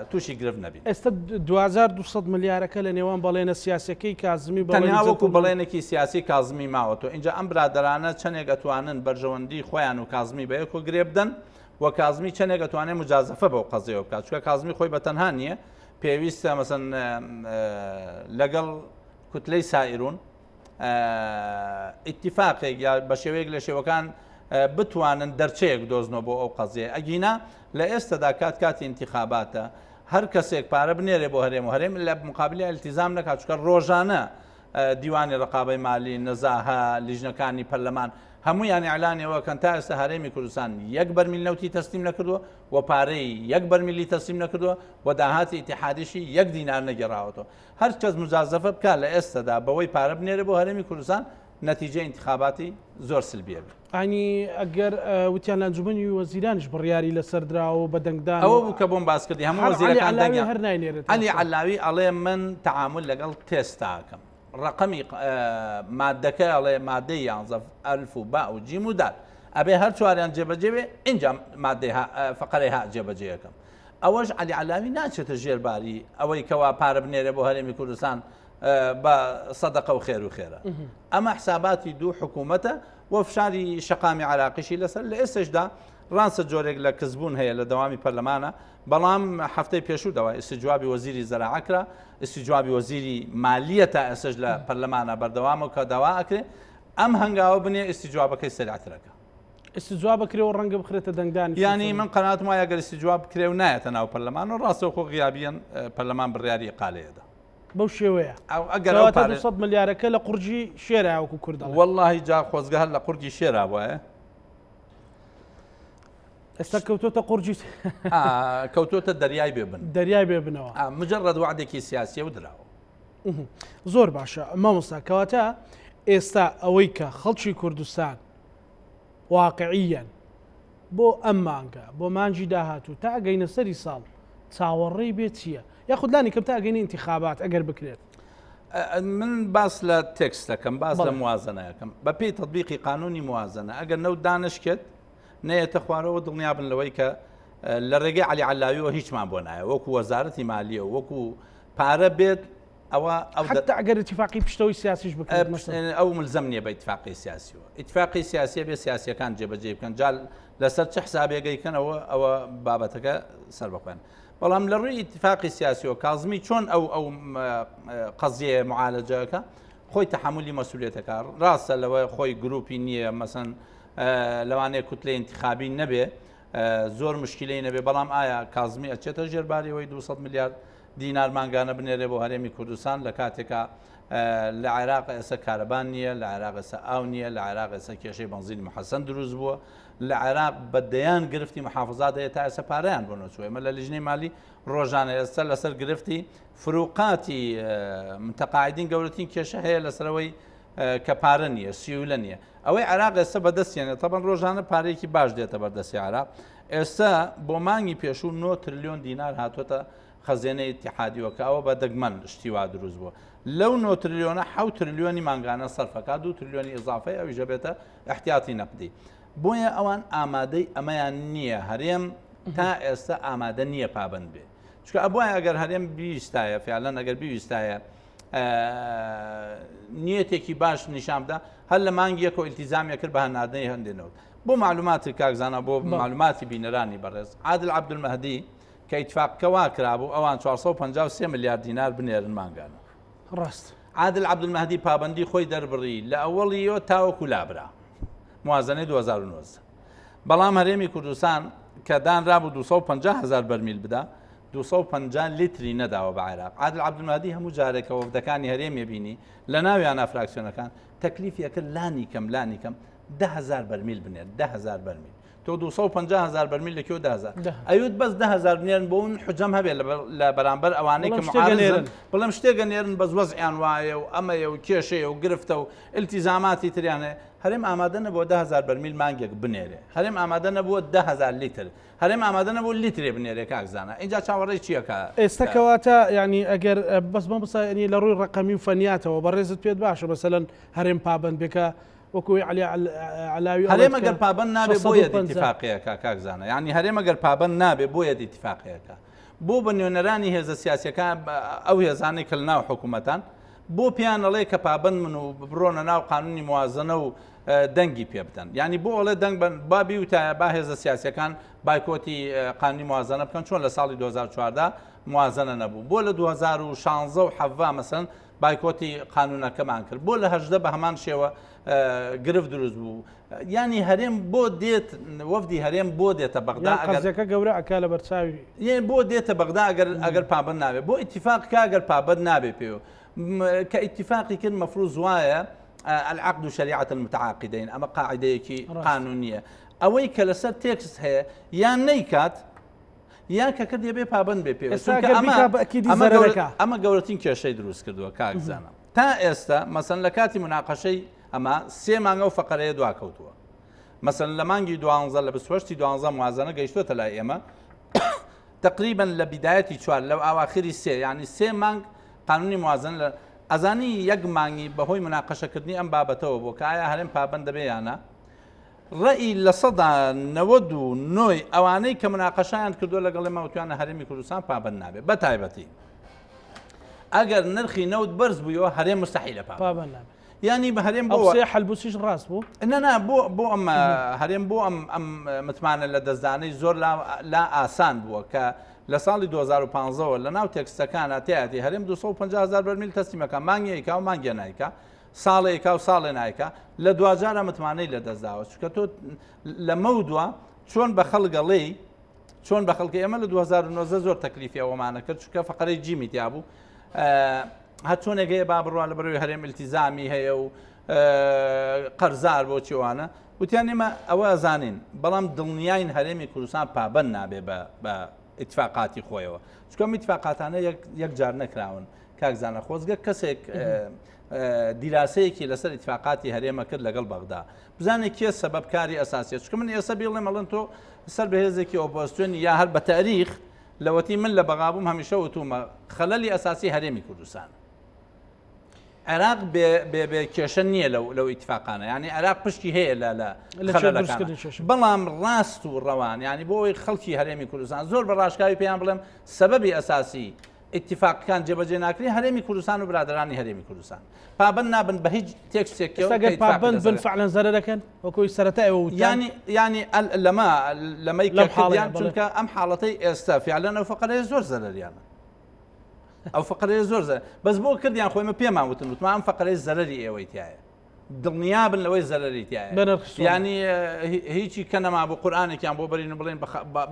[SPEAKER 2] تووشی گرفت نەبین.
[SPEAKER 1] ئێستا دواجار 200 ملیارەکە لە نێوان بەڵێنە سیاسیەکەی کازمی و
[SPEAKER 2] تەنها وەکو بەڵێنێکی سیاسی کازمی ماوەتەوە ئینجا ئەم برادەرانە چەندێک ئەتوانن بەرژەوەندی خۆیان و کازمی بە یەکۆ گرێ بدەن و کازمی چەندێک ئەتوانێت مجازەفە بەو قەزیەوە بکات چونکە کازمی خۆی بە تەنها نییە پێویستە مەسەن لەگەڵ کوتلەی سائیرون ئیتیفاقێک یا بە شێوەیەک لە شێوەکان بتوانن دەرچەیەک بدۆزنەوە بۆ ئەو قەزیە ئەگینا لە ئێستەدا کات کاتی ئینتیخاباتە هەر کەسێک پارە بنێرێ بۆ هەرێم و هەرێم لە مقابلی التزام نەکات چونکە ڕۆژانە دیوانی ڕقابەی مالی نەزاهە لیژنەکانی پەرلەمان هەمویان ئیعلانەوە کەن تا ئێستا هەرێمی کوردستان یەک بەرمیل نەوتی تەسلیم نەکردووە و پارەی یەک بەرمیلی تەسلیم نەکردووە و داهاتی ئیتیحادیشی یەک دینار نەگێڕاوەتەوە هەر کەس مجازەفە بکات لە ئێستەدا بەوەی پارە بنێرێ بۆ هەرێمی کوردستان نەتیجەی ئینتخاباتی زۆر سلبیە بێ.
[SPEAKER 1] یانی ئەگەر وتیان لە ئەنجومەنی وەزیرانیش بڕیاری لەسەر دراوە و بە دەنگدان
[SPEAKER 2] ئەوە بوو کە بۆم باس کردی هەموو
[SPEAKER 1] هەر عەلی
[SPEAKER 2] وەزیرەکان
[SPEAKER 1] عەلاوی
[SPEAKER 2] دەنگیان
[SPEAKER 1] هەر ناینێرێتەوە
[SPEAKER 2] عەلی
[SPEAKER 1] سەر.
[SPEAKER 2] عەلاوی ئەڵێ من تەعامول لەگەڵ تێستا ئەکەم ڕەقەمی مادەکە ئەڵێ مادەی یانزە ئەلف و با و جیم و دال ئەبێ هەر چواریان جێبەجێ بێ ئینجا مادەی ها فەقەرەی ها جێبەجێ ئەکەم ئەوەش عەلی عەلاوی ناچێتە ژێر باری ئەوەی کەوا پارە بنێرێ بۆ هەرێمی کوردستان بە سەدەقە و خێر و خێرە ئەمە حساباتی دوو حکوومەتە و فشاری شەقامی عراقیشی لەسەر لە ئێستشدا ڕاستە جۆرێک لە کزبوون هەیە لە دەوامی پەرلەمانە بەڵام هەفتەی پێشوو داوای ئیستجوابی وەزیری زەراعە کرا ئیستجوابی وەزیری مالیە تا ئێستش لە پەرلەمانە بەردەوامە کە داوا ئەکرێ ئەم هەنگاوە بنێ ئیستجوابەکەی سەریعترەکە
[SPEAKER 1] ئیستجواب بکرێ و ڕەنگە بخرێتە دەنگدانی
[SPEAKER 2] یانی من قەناتم وایە گەر ئیستجواب بکرێ و نایەتە ناو پەرلەمان و ڕاستەوخۆ غیابیەن پەرلەمان بڕیاری ئیقالەیەدا
[SPEAKER 1] بەو شێوەیە
[SPEAKER 2] ئەو ئەگەر ئەو
[SPEAKER 1] کەواتە
[SPEAKER 2] پارە
[SPEAKER 1] 200 ملیارەکە لە قورگی شێرا وەکو کورد دەڵێن.
[SPEAKER 2] وەڵڵاهی جا خۆزگە هەر لە قورگی شێرا بوایە.
[SPEAKER 1] ئێستا کەوتۆتە قورگی
[SPEAKER 2] ئا کەوتۆتە دەریای بێ بن.
[SPEAKER 1] دەریای بێ بنەوە.
[SPEAKER 2] ئا مجەڕەد وەعدێکی سیاسیە و دراوە.
[SPEAKER 1] زۆر باشە مامۆستا کەواتە ئێستا ئەوەی کە خەڵکی کوردستان واقعیەن بۆ ئەم مانگە بۆ مانگی داهاتوو تا ئەگەینە سەری ساڵ چاوەڕێی بێ چییە؟ یاخود لانی کەم تا ئەگەینە ئینتیخابات ئەگەر بکرێت.
[SPEAKER 2] من باس لە تێکست دەکەم باس لە موازنە ئەکەم بە پێی تەطبیقی قانونی موازنە ئەگەر نەوت دانشکێت نەیەتە خوارەوە دڵنیابن لەوەی کە لە ڕێگەی علی علاویەوە هیچمان بۆ نایە وەکو وەزارەتی مالیە وەکو پارە بێت ئەوە
[SPEAKER 1] ئەو حتى ئەگەر اتفاقی پشتەوەی سیاسیش بکرێت مەسەلەن.
[SPEAKER 2] ئەو ملزەم نییە بە اتفاقی سیاسیەوە اتفاقی سیاسیە بێ سیاسیەکان جێبەجێ بکەن جا لەسەر چ حسابێک ئەیکەن ئەوە ئەوە بابەتەکە سەر بەخۆیان بەڵام لە ڕووی اتفاقی سیاسیەوە کازمی چۆن ئەو ئەو قەزیە معالەجەکە خۆی تەحملی مەسوولێتەکە ڕاستە لەوە خۆی گروپی نییە مەسەن لەوانەیە کوتلەی انتخابی نەبێ زۆر مشکلەی نەبێ بەڵام ئایا کازمی ئەچێتە ژێرباریەوەی 200 میلیارد دینار مانگانە بنێرێ بۆ هەرێمی کوردستان لە کاتێکا لە عێراق ئێستا کارەبان نییە لە عێراق ئێستا ئاو نییە لە عێراق ئێستا کێشەی بەنزین محەسەن دروست بووە لە عێراق بە دەیان گرفتی محافزات هەیە تا ئێستا پارەیان بۆ نەچووە ئێمە لە لیژنەی مالی ڕۆژانە ئێستا لەسەر گرفتی فروقاتی متەقاعدین گەورەترین کێشە هەیە لەسەرەوەی کە پارە نییە سیولە نییە ئەوەی عێراق ئێستا بەدەستیانە تەبەن ڕۆژانە پارەیەکی باش دێتە بەردەستی عێراق ئێستا بۆ مانگی پێشوو 9 ترلیۆن دینار هاتووەتە خەزێنەی ئیتیحادیوە کە ئەوە بە دەگمەن شتی وا دروست بووە لەو 9 ترلیۆنە 7 ترلیۆنی مانگانە سەرفەکە 2 ترلیۆنی ئیزافەی ئەویش دەبێتە احتیاطی نەقدی بۆیە ئەوان ئامادەی ئەمەیان نییە هەرێم تا ئێستا ئامادە نییە پابند بێ چونکە ئەبوایە ئەگەر هەرێم بیویستایە فعلەن ئەگەر بیویستایە نیەتێکی باش نیشان بدا هەر لە مانگی یەکەوە ئیلتیزامی کرد بە هەناردنەی هەندێ نەوت بۆ معلوماتی کاک زانا بۆ معلوماتی بینەرانی بەڕێز عادل عەبدولمەهدی کە ئیتفاقەکە وا کرابوو ئەوان 453 ملیار دینار بنێرن مانگانە
[SPEAKER 1] ڕاست
[SPEAKER 2] عادل عەبدولمەهدی پابەندی خۆی دەربڕی لە ئەوەڵیەوە تاوەکو لابرا موازنەی 2019 بەڵام هەرێمی کوردستان کە دانرابوو 250 هزار بەرمیل بدا 250 لیتری نەداوە بە عێراق عادل عەبدولمەهدی هەموو جارێک کە وەفدەکانی هەرێمی بینی لە ناویانە فراکسیۆنەکان تەکلیفی ئەکرد لانی کەم لانی کەم 10هزار بەرمیل بنێت 10هزار بەرمیل تۆ 250 هزار بەرمیل لە کوێ 10هزار ئەیوت بەس 10هزار بنێرن بۆ من حجەم هەبێت لە بەرامبەر ئەوانەی کە معارضن بڵێم شتێکە نێرن بەس وەزعیان وایە و ئەمەیە و کێشەیە و گرفتە و التیزاماتی تریان هەیە هەرێم ئامادە نەبووە 10هزار بەرمیل مانگێک بنێرێ هەرێم ئامادە نەبووە 10هزار لیتر هەرێم ئامادە نەبوو لیترێ بنێرێ کاک زانا ئینجا چاوەڕێی چییە کە
[SPEAKER 1] ئێستا کەواتە یانی ئەگەر بەس مامۆستا یانی لە ڕووی ڕەقەمی و فەنیاتەوە بەڕێزت پێت باشە مەسەلەن هەرێم پابەند بێ کە وەکو ئەوەی عەلی عەلاوی ئەڵێت
[SPEAKER 2] هەرێم ئەگەر پابەند نابێ بۆ یەد ئیتیفاقیەکە کاک زانا یانی هەرێم ئەگەر پابەند نابێ بۆ یەد ئیتیفاقیەکە بۆ بە نوێنەرانی هێزە سیاسیەکان ئەو هێزانەی کە لە ناو حکوومەتان بۆ پێیان ئەڵێ کە پابەند من و بڕۆنە ناو قانونی موازنە و دەنگی پێ بدەن یعنی بۆ ئەڵێ دەنگ بن با بیوتایە با هێزە سیاسەکان بایکۆتی قانونی موازنە بکەن چۆن لە ساڵی 2014 موازنە نەبوو بۆ لە 2016 و حەڤا مەسەن بایکۆتی قانونەکەمان کرد بۆ لە هەژدە بە هەمان شێوە گرفت دروست بوو ینی هەرێم بۆ دێت وەفدی هەرێم بۆ دێتە بەغدا
[SPEAKER 1] ئەگەرەکە گەورە ئەک لە بەرچاوی
[SPEAKER 2] بۆ دێتە بەغدا ئەگەر ئەگەر پابند نابێت بۆ ئیتفاق کا ئەگەر پابند نابێ پێوە کە ئیتفاقی کرد مەفروز وایە العقد شریعة المتعاقدین ئەمە قاعدەیەکی قانونیە ئەوەی کە لەسەر text هەیە یان نەیکات یان کە کردی بێ پابند بێ پێ ئەمە گەورەترین کێشەی دروست کردووە کاک زانا تا ئێستا مەسەن لە کاتی مناقەشەی ئەمە سێ مانگە و فەقەرەیە دواکەوتووە مەسەن لە مانگی دوانزە لە بسوەشتی دوانزە موازنە گەیشتوەتە لای ئێمە تقریبا لە بیدایەتی چوار لەو ئاواخری سێ یعنی سێ مانگ قانونی موازنە لە ئەزانی یەک مانگی بەهۆی مناقەشەکردنی ئەم بابەتەوە بۆ کە ئایا هەرێم پابند دەبێ یانە ڕەئی 99% ی ئەوانەی کە مناقەشیان کردووە لەگەڵ ئێمە وتویانە هەرێمی کوردستان پابند نابێت بە تایبەتی ئەگەر نرخی نەوت بەرز بوویەوە هەرێم مستحیلە پابند نابێت ینی بە هەرێم
[SPEAKER 1] بۆ حەلبوسیش ڕاست بوو
[SPEAKER 2] نەنا بۆ بۆ ئەم هەرێم بۆ ئەم ئەم متمانە لە دەستدانەی زۆر لا ئاسان بووە کە لە ساڵی 2015ەوە لە ناو text ەکانە تیاتی هەرێم 250 هزار بەرمیل تەسلیمەکە مانگێکا و مانگێ نایکا ساڵێکا و ساڵێ نایکا لە دواجارە متمانەی لە دەستداوە چونکە تۆ لە مەودووە چۆن بە خەڵگەڵێی چۆن بە خەڵکی ئێمە لە 2019 زۆر تەکلیفی ئەوەمانە کرد چونکە فقرەی جیمی تیا بوو هەر چۆنێک هەیە با بڕوا لە بەرەوەی هەرێم التیزامی هەیە و قەرزار بۆ چیوانە وتیان ئێمە ئەوە ئەزانین بەڵام دڵنیاین هەرێمی کوردستان پابند نابێ بە ئیتفاقاتی خۆیەوە چونکە ئەم ئیتفاقاتانە یەک جار نەکراون کاک زانا خۆزگە کەسێک دیراسەیەکی لەسەر ئیتفاقاتی هەرێمە کرد لەگەڵ بەغدا بزانێت کێ سەبەب کاری ئەساسیە چونکە من ئێستا بیڵێم ئەڵێن تۆ سەر بەهێزێکی ئۆپۆزسیۆنی یا هەر بە تاریخ لەوەتی من لە بەغا بووم هەمیشە وتومە خەلەلی ئەساسی هەرێمی کوردستان عێراق بێ کێشە نییە لەو لەو ئیتفاقانە یعنی عێراق پشتی هەیە لە لە بەڵام ڕاست و ڕەوان ینی بۆ ئەوەی خەڵکی هەرێمی کوردستان زۆر بە ڕاشکاوی پێیان بڵێم سەبەبی ئەساسی ئیتیفاقەکان جێبەجێ ناکرێ هەرێمی کوردستان و برادەرانی هەرێمی کوردستان پابەند نابن بە هیچ text ێکەوە
[SPEAKER 1] ئێستا گەر پابەند بن فعلەن زەرەر دەکەن وەکوی سەرەتا ئێوە وتتان.
[SPEAKER 2] یانی یانی لەمە لەمەی
[SPEAKER 1] لەم
[SPEAKER 2] کە
[SPEAKER 1] حاڵەیە
[SPEAKER 2] کردیان
[SPEAKER 1] بەڵێ.
[SPEAKER 2] چونکە ئەم حاڵەتەی ئێستا فعلەن ئەو فەقەرەیە زۆر زەرەریانە ئەو فەقەرەیە زۆر زەرەر بەس بۆ کردیان خۆی مە پێمان وتن وتمان ئەم فەقەرەیە زەرەری ئێوەی تایە. دڵنیابن لەوەی زەرەری تیایە.
[SPEAKER 1] بە نرخ سۆما.
[SPEAKER 2] یانی هیچی کە نەمابوو قورئانێکیان بۆ بەرین و بڵێن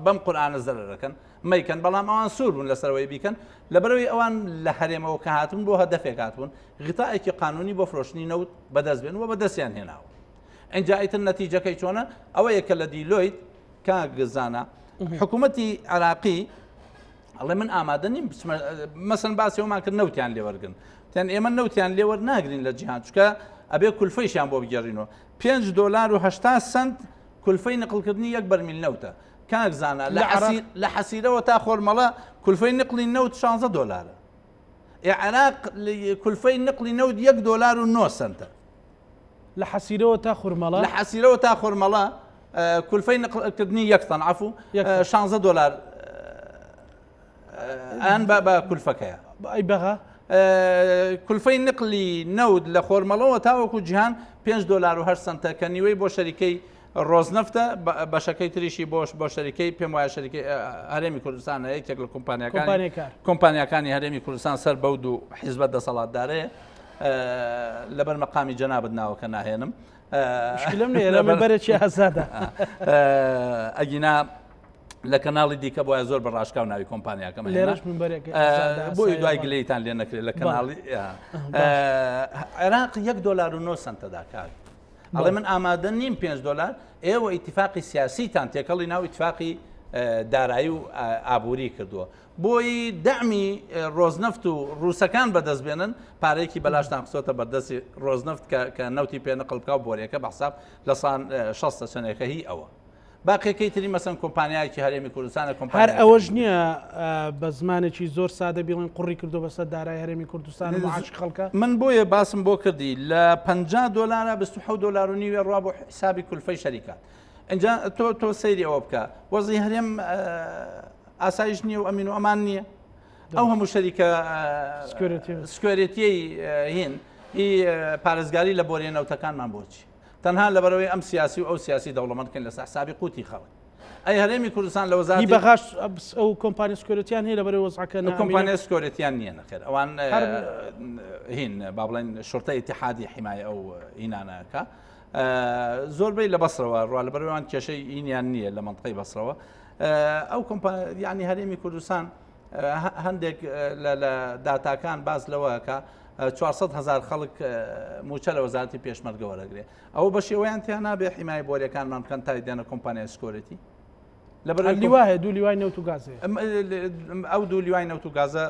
[SPEAKER 2] بەم قورئانە زەرەرەکەن مەیکەن، بەڵام ئەوان سوور بوون لەسەرەوەی بیکەن، لەبەرئەوەی ئەوان لە هەرێمەوە کە هاتبوون بۆ هەدەفێک هاتبوون، غیتائێکی قانونی بۆ فرۆشتنی نەوت بەدەست بێن و بەدەستیان هێناوە. ئینجا ئیتر نەتیجەکەی چۆنە؟ ئەوەیە کە لە دیلۆیت کاک زانا حکوومەتی عراقی ئەڵێ من ئامادە نیم بچمە مەسەن باسی ئەومان کرد نەوتیان لێوەرگن تەن ئێمە نەوتیان لێوەر ناگرین لە جیهان چکە ئەبێ کولفەیشیان بۆ بگێڕینەوە 5 دلار و 80 سنت کولفەی نقلکردنی یەک بەرمیل نەوتە کاک زانا لە حەسیرەوە تا خۆرمەڵە کولفەی نقلی نەوت 16 دلارە ئێ عێراق کولفەی نقلی نەوت یەک دلار و 9 سنتە
[SPEAKER 1] لە حەسیرەوە تا خورمەڵە
[SPEAKER 2] لە حەسیرەوە تا خورمەڵە کولفەی نقلکردنی یەک تەن عەفو 16 دلار ئەن بە بە کولفەکەیە
[SPEAKER 1] ئەی بەغا
[SPEAKER 2] کولفەی نقلی نەوت لە خۆرمەڵەوە تاوەکو جیهان 5 دلار و 8 سنتە کە نیوەی بۆ شەریکەی ڕۆزنەفتە بەشەکەی تریشی بۆش بۆ شەریکەی پێم وایە شەریکەی هەرێمی کوردستانە یەکێک لە کۆمپانیاکانی کۆمپانیاکانی هەرێمی کوردستان سەر بەو دوو حیزبە دەسەڵاتدارەیە لەبەر مەقامی جەنابت ناوەکە ناهێنم
[SPEAKER 1] مشکلم نییە لە بەرێکی ئازادە
[SPEAKER 2] ئەگینا لە کەناڵی دیکە بۆە زۆر بە ڕاشکاو ناوی کۆمپانیاکەم بۆی دوای گلەیتان لێ نەکرێت لە کەناڵی عێراق یەک دلار و 9 سنتەدا کاک ئەڵێ من ئامادە نیم 5 دلار ئێوە ئیتفاقی سیاسیتان تێکەڵی ناو ئیتفاقی دارایی و ئابووری کردووە بۆی دەعمی ڕۆزنەفت و ڕووسەکان بەدەست بێنن پارەیەکی بەلاشتان خستۆتە بەردەستی ڕۆزنەفت کە کە نەوتی پێ نقل بکا و بۆریەکە بە حساب لە سان شەستە چەندێکە هی ئەوە باقیەکەی تری مەسەن کۆمپانیایەکی هەرێمی کوردستانە کۆمپانیا
[SPEAKER 1] هەر ئەوەش نییە بە زمانێکی زۆر سادە بیڵێن قوڕی کردو بەسەر دارای هەرێمی کوردستان و معاش خەڵکە
[SPEAKER 2] من بۆیە باسم بۆ کردی لە 50 دلارە 27 دلار و نیوێ ڕوا بۆ حسابی کولفەی شەریکات ئینجا تۆ تۆ سەیری ئەوە بکە وەزی هەرێم ئاسایش نییە و ئەمین و ئەمان نییە ئەو هەموو شەریکە security ی هین هی پارێزگاری لە بۆریە نەوتەکانمان بۆچی تەنها لەبەرەوەی ئەم سیاسی و ئەو سیاسی دەوڵەمەند کەن لەسەر حسابی قوتی خەڵک ئەی هەرێمی کوردستان لە وەزارەتی
[SPEAKER 1] بەغاش ئەو کۆمپانیا security یان هەیە لەبەرەوەی وەزعەکە
[SPEAKER 2] کۆمپانیا security یان نییە نەخێر ئەوان هین با بڵێن شرطە ئیتحادی حمایە ئەو هینانەکە زۆربەی لە بەسرەوە ڕوا لەبەرەوەیان کێشەی ئینیان نییە لە منطقەی بەسرەوە ئەو کۆمپا یعنی هەرێمی کوردستان هەندێک لە داتاکان باس لەوەکە 400 هزار خەڵک موچە لە وەزارەتی پێشمەرگە وەرەگرێ ئەوە بە شێوەیان تیا نابێ حیمای بۆریەکانمان بکەن تای دێنە کۆمپانیای security
[SPEAKER 1] لەبەر لیوا هەیە دوو لیوای نەوت و گاز هەیە
[SPEAKER 2] ئەو دوو لیوای نەوت و گازە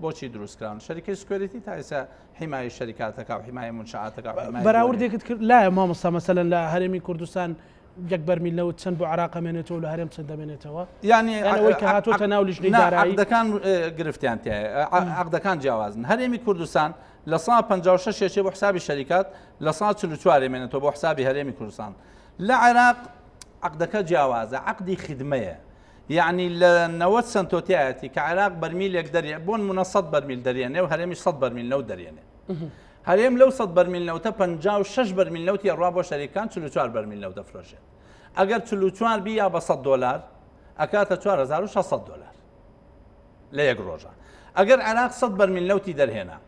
[SPEAKER 2] بۆچی دروستکراون شەریکەی security تا ئێستا حیمای شەریکاتەکە و حیمای منشاتەکە
[SPEAKER 1] بەراوردێکت کرد لایە مامۆستا مەسەلەن لە هەرێمی کوردستان یەک بەرمیل نەوت چەند بۆ عراق ئەمێنێتەوە لە هەرێم چەند دەمێنێتەوە
[SPEAKER 2] یعنی
[SPEAKER 1] ئەوەی کە هاتۆتە ناو لیژنەی دارایی
[SPEAKER 2] عەقدەکان گرفتیان تایە عەقدەکان جیاوازن هەرێمی کوردستان لە سا 56 یەکێ بۆ حسابی شەریکات لە سا 44 مێنێتەوە بۆ حسابی هەرێمی کوردستان لە عێراق عەقدەکە جیاوازە عەقدی خدمەیە یعنی لە 90 سنتۆتیایەتی کە عێراق بەرمیلێک دەرێ بۆن منە 100 بەرمیل دەرێنێ و هەرێمی 100 بەرمیل نەوت دەرێنێ هەرێم لەو 100 بەرمیل نەوتە 56 بەرمیل نەوتی ئەڕوا بۆ شەریکان 44 بەرمیل نەوت دەفرۆشێت ئەگەر 44 بی یا بە 100 دلار ئەکاتە 4600 دلار لە یەک ڕۆژە ئەگەر عێراق 100 بەرمیل نەوتی دەرهێنا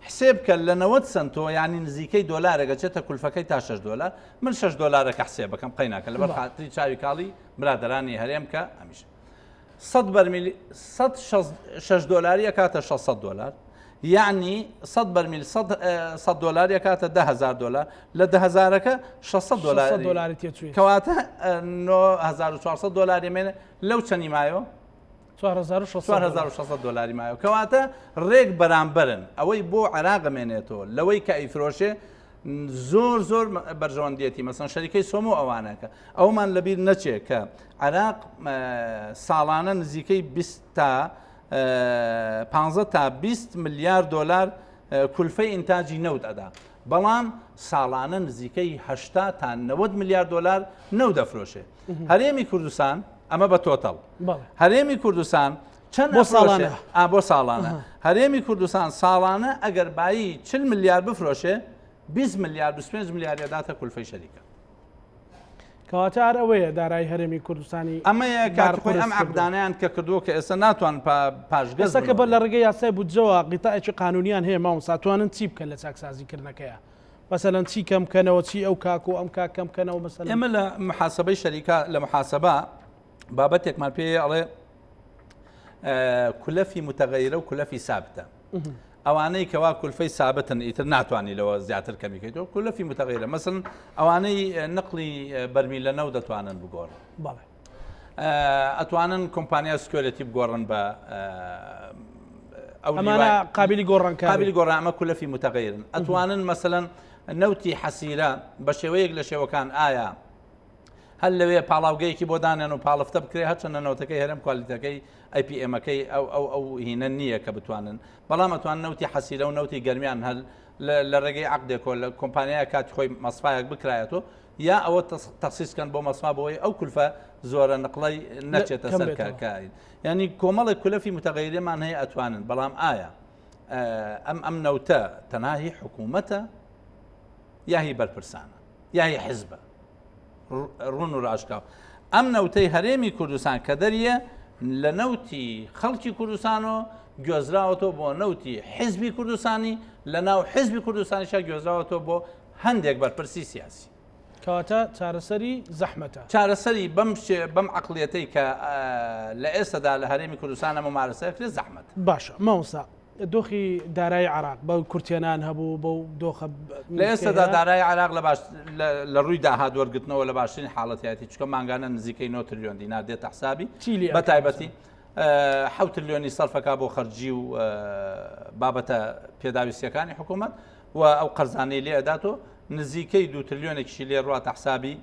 [SPEAKER 2] حسێب کە لە 90 سنتۆ یعنی نزیکەی دۆلارێک ئەچێتە کولفەکەی تا 6 دلار من 6 دلارەکە حسێب بکەم قەیناکە لەبەر خاتری چاوی کاڵی برادەرانی هەرێم کە ئەمیش سەد بەرمیل سەد شەش دۆلاری ئەکاتە 600 دۆلار یعنی 100 بەرمیل 100 دۆلار ئەکاتە 10000 دۆلار لە 10000ەکە 600 دۆلار
[SPEAKER 1] دۆلاری تێچووی
[SPEAKER 2] کەواتە 9400 دۆلاری مێنێ لەو چەنی مایەوە 4600 دۆلاری مایەوە کەواتە ڕێک بەرامبەرن ئەوەی بۆ عێراق مێنێتەوە لەوەی کە ئەیفرۆشێ زۆر زۆر بەرژەوەندیەتی مەسەن شەریکەی سۆمۆ ئەوانەکە ئەومان لەبیر نەچێ کە عراق ساڵانە نزیکەی 20 تا 15 تا 20 ملیار دلار کولفەی ئینتاجی نەوت ئەدا بەڵام ساڵانە نزیکەی 80 تا 90 ملیار دلار نەوت دەفرۆشێ هەرێمی کوردستان ئەمە بە total هەرێمی کوردستان چەند
[SPEAKER 1] بۆ ساڵانە
[SPEAKER 2] بۆ ساڵانە هەرێمی کوردستان ساڵانە ئەگەر بایی 40 ملیار بفرۆشێ 20 ملیار 25 ملیار داتە کولفەی شەریکە
[SPEAKER 1] کەواتە هەر ئەوەیە دارایی هەرێمی کوردستانی
[SPEAKER 2] ئەمەیە کاتی خۆی ئەم عەقدانەیان کە کردووە کە ئێستا ناتوان پاشگەز
[SPEAKER 1] ئێستا کە بەر لە ڕێگەی یاسای بودجەوە غیتائێکی قانونیان هەیە مامۆستا توانن چی بکەن لە چاکسازی کردنەکەیە؟ مەسەلەن چی کەم بکەنەوە چی ئەو کاک و ئەم کاک کەم بکەنەوە مەسەلەن؟
[SPEAKER 2] ئێمە لە محاسبەی شەریکە لە محاسبە بابەتێکمان پێ ئەڵێ کولەفی متەغەیرە و کولەفی سابتە. ئەوانەی کەوا کولفەی سابتن ئیتر ناتوانانی لەوە زیاتر کەمیکەیتەوە کولەفی متەغیرە مەسن ئەوانەی نقلی بەرمیل لە نەو دەتوانن بگۆڕن
[SPEAKER 1] بەڵێ
[SPEAKER 2] ئەتوانن کۆمپانیا security بگۆڕن بە
[SPEAKER 1] ئەو ئەمانە قابلی گۆڕان
[SPEAKER 2] قابلی گۆڕان ئەمە کولەفی متەغیرن ئەتوانن مەسەلەن نەوتی حەسیرە بە شێوەیەک لە شێوەکان ئایا هەر لەوێ پاڵاوگەیەکی بۆ دانێن و پاڵفتە بکرێ هەرچەندە نەوتەکەی هەرێم کوالیتەکەی ئەی پی ئێمەکەی ئەو ئەو ئەو هینە نییە کە بتوانن بەڵام ئەتوان نەوتی حەسیرە و نەوتی گەرمیان هەر لە ڕێگەی عقدێکۆ لە کۆمپانیای کاتی خۆی مەسفایەک بکرایەتەوە یا ئەوە تەخسیس کەن بۆ مەسما بۆی ئەو کولفە زۆرە نقڵی نەچێتە سەر کاکای ینی کۆمەڵێک کولەفی متەغیرێمان هەیە ئەتوانن بەڵام ئایا ئەم ئەم نەوتە تەنها هی حکوومەتە یا هی بەرپرسانە یا هی حزبە ڕون و ڕاشکاو ئەم نەوتەی هەرێمی کوردستان کە دەریە لە نەوتی خەڵکی کوردستانەوە گوێزراوەتەوە بۆ نەوتی حزبی کوردستانی لە ناو حزبی کوردستانیشا گوێزراوەتەوە بۆ هەندێک بەرپرسی سیاسی.
[SPEAKER 1] کەواتە چارەسەری زەحمەتە.
[SPEAKER 2] چارەسەری بەم بەم عەقڵیەتەی کە لە ئێستەدا لە هەرێمی کوردستانە مومارەسە ئەکرێت زەحمەتە.
[SPEAKER 1] باشە مامۆستا دۆخی دارایی عێراق بەو کورتهێنان هەبوو بەو دۆخە
[SPEAKER 2] لە ئێستەدا دارایی عێراق لە باش لە ڕووی داهات وەرگرتنەوە لە باشترین حاڵەتیاتی چونکە مانگانە نزیکەی 9 تریلیۆن دینار دێتە حسابی بە تایبەتی حەوت تریلیۆنی سەرفەکا بۆ خەرجی و بابەتە پێداویستیەکانی حکوومەت و ئەو قەرزانەی لێ ئەدات و نزیکەی دوو ترلیۆنێکیشی لێ ڕواتە حسابی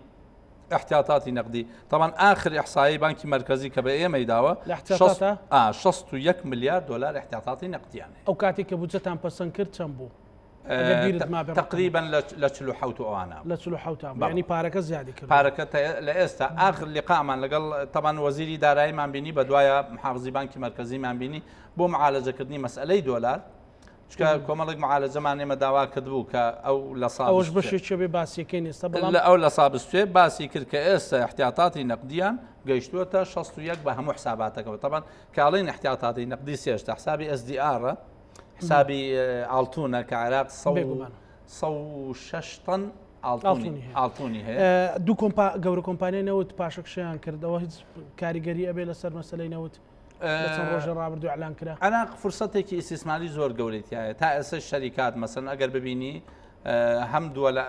[SPEAKER 2] احتیاطاتی نقدی طبعا آخر احصایی بانکی مرکزی کە بە ئێمەی داوە
[SPEAKER 1] لە احتیاطاتە؟
[SPEAKER 2] 61 ملیار دلار احتیاطاتی نقدیان هەیە
[SPEAKER 1] ئەو کاتێک کە بودجەتان پەسەند کرد چەند بوو؟ ئەگەر بیرت مابێ ڕقم.
[SPEAKER 2] تقریبا لە 47 ئەوانە
[SPEAKER 1] لە 47 بوو.
[SPEAKER 2] بەڵێ.
[SPEAKER 1] یعنی پارەکە زیادی کرد.
[SPEAKER 2] پارەکە لە ئێستا آخر لقامان لەگەڵ طبعا وەزیری داراییمان بینی بەدوایە محافظی بانکی مەرکەزیمان بینی بۆ معالەجەکردنی مەسئلەی دۆلار چونکە کۆمەڵێک معالەجەمان ئێمە داوا کردبوو کە ئەو لە سا
[SPEAKER 1] ئەوەش بەشێکیە بێ باسیەکەین ئێستا بەڵام
[SPEAKER 2] لە ئەو لە سا بستوێ باسی کرد کە ئێستا احتیاطاتی نەقدیان گەیشتووەتە 61 بە هەموو حساباتەکەەوە تەبان کاڵین احتیاطاتی نەقدی سێشتا حسابی SDR حسابی ئاڵتونە کە عێراق 106 تەن ئاڵتونی هەیە.
[SPEAKER 1] دوو گەورە کۆمپانیای نەوت پاشەکشەیان کردەوە هیچ کاریگەری ئەبێ لەسەر مەسلەی نەوت؟ لە چەند ڕۆژی ڕابردوو ئیعلان کرا.
[SPEAKER 2] عێراق فرسەتێکی ئیستیسماری زۆر گەورەی تیایە تا ئێستا شەریکات مەسەن ئەگەر ببینی هەم دووە لە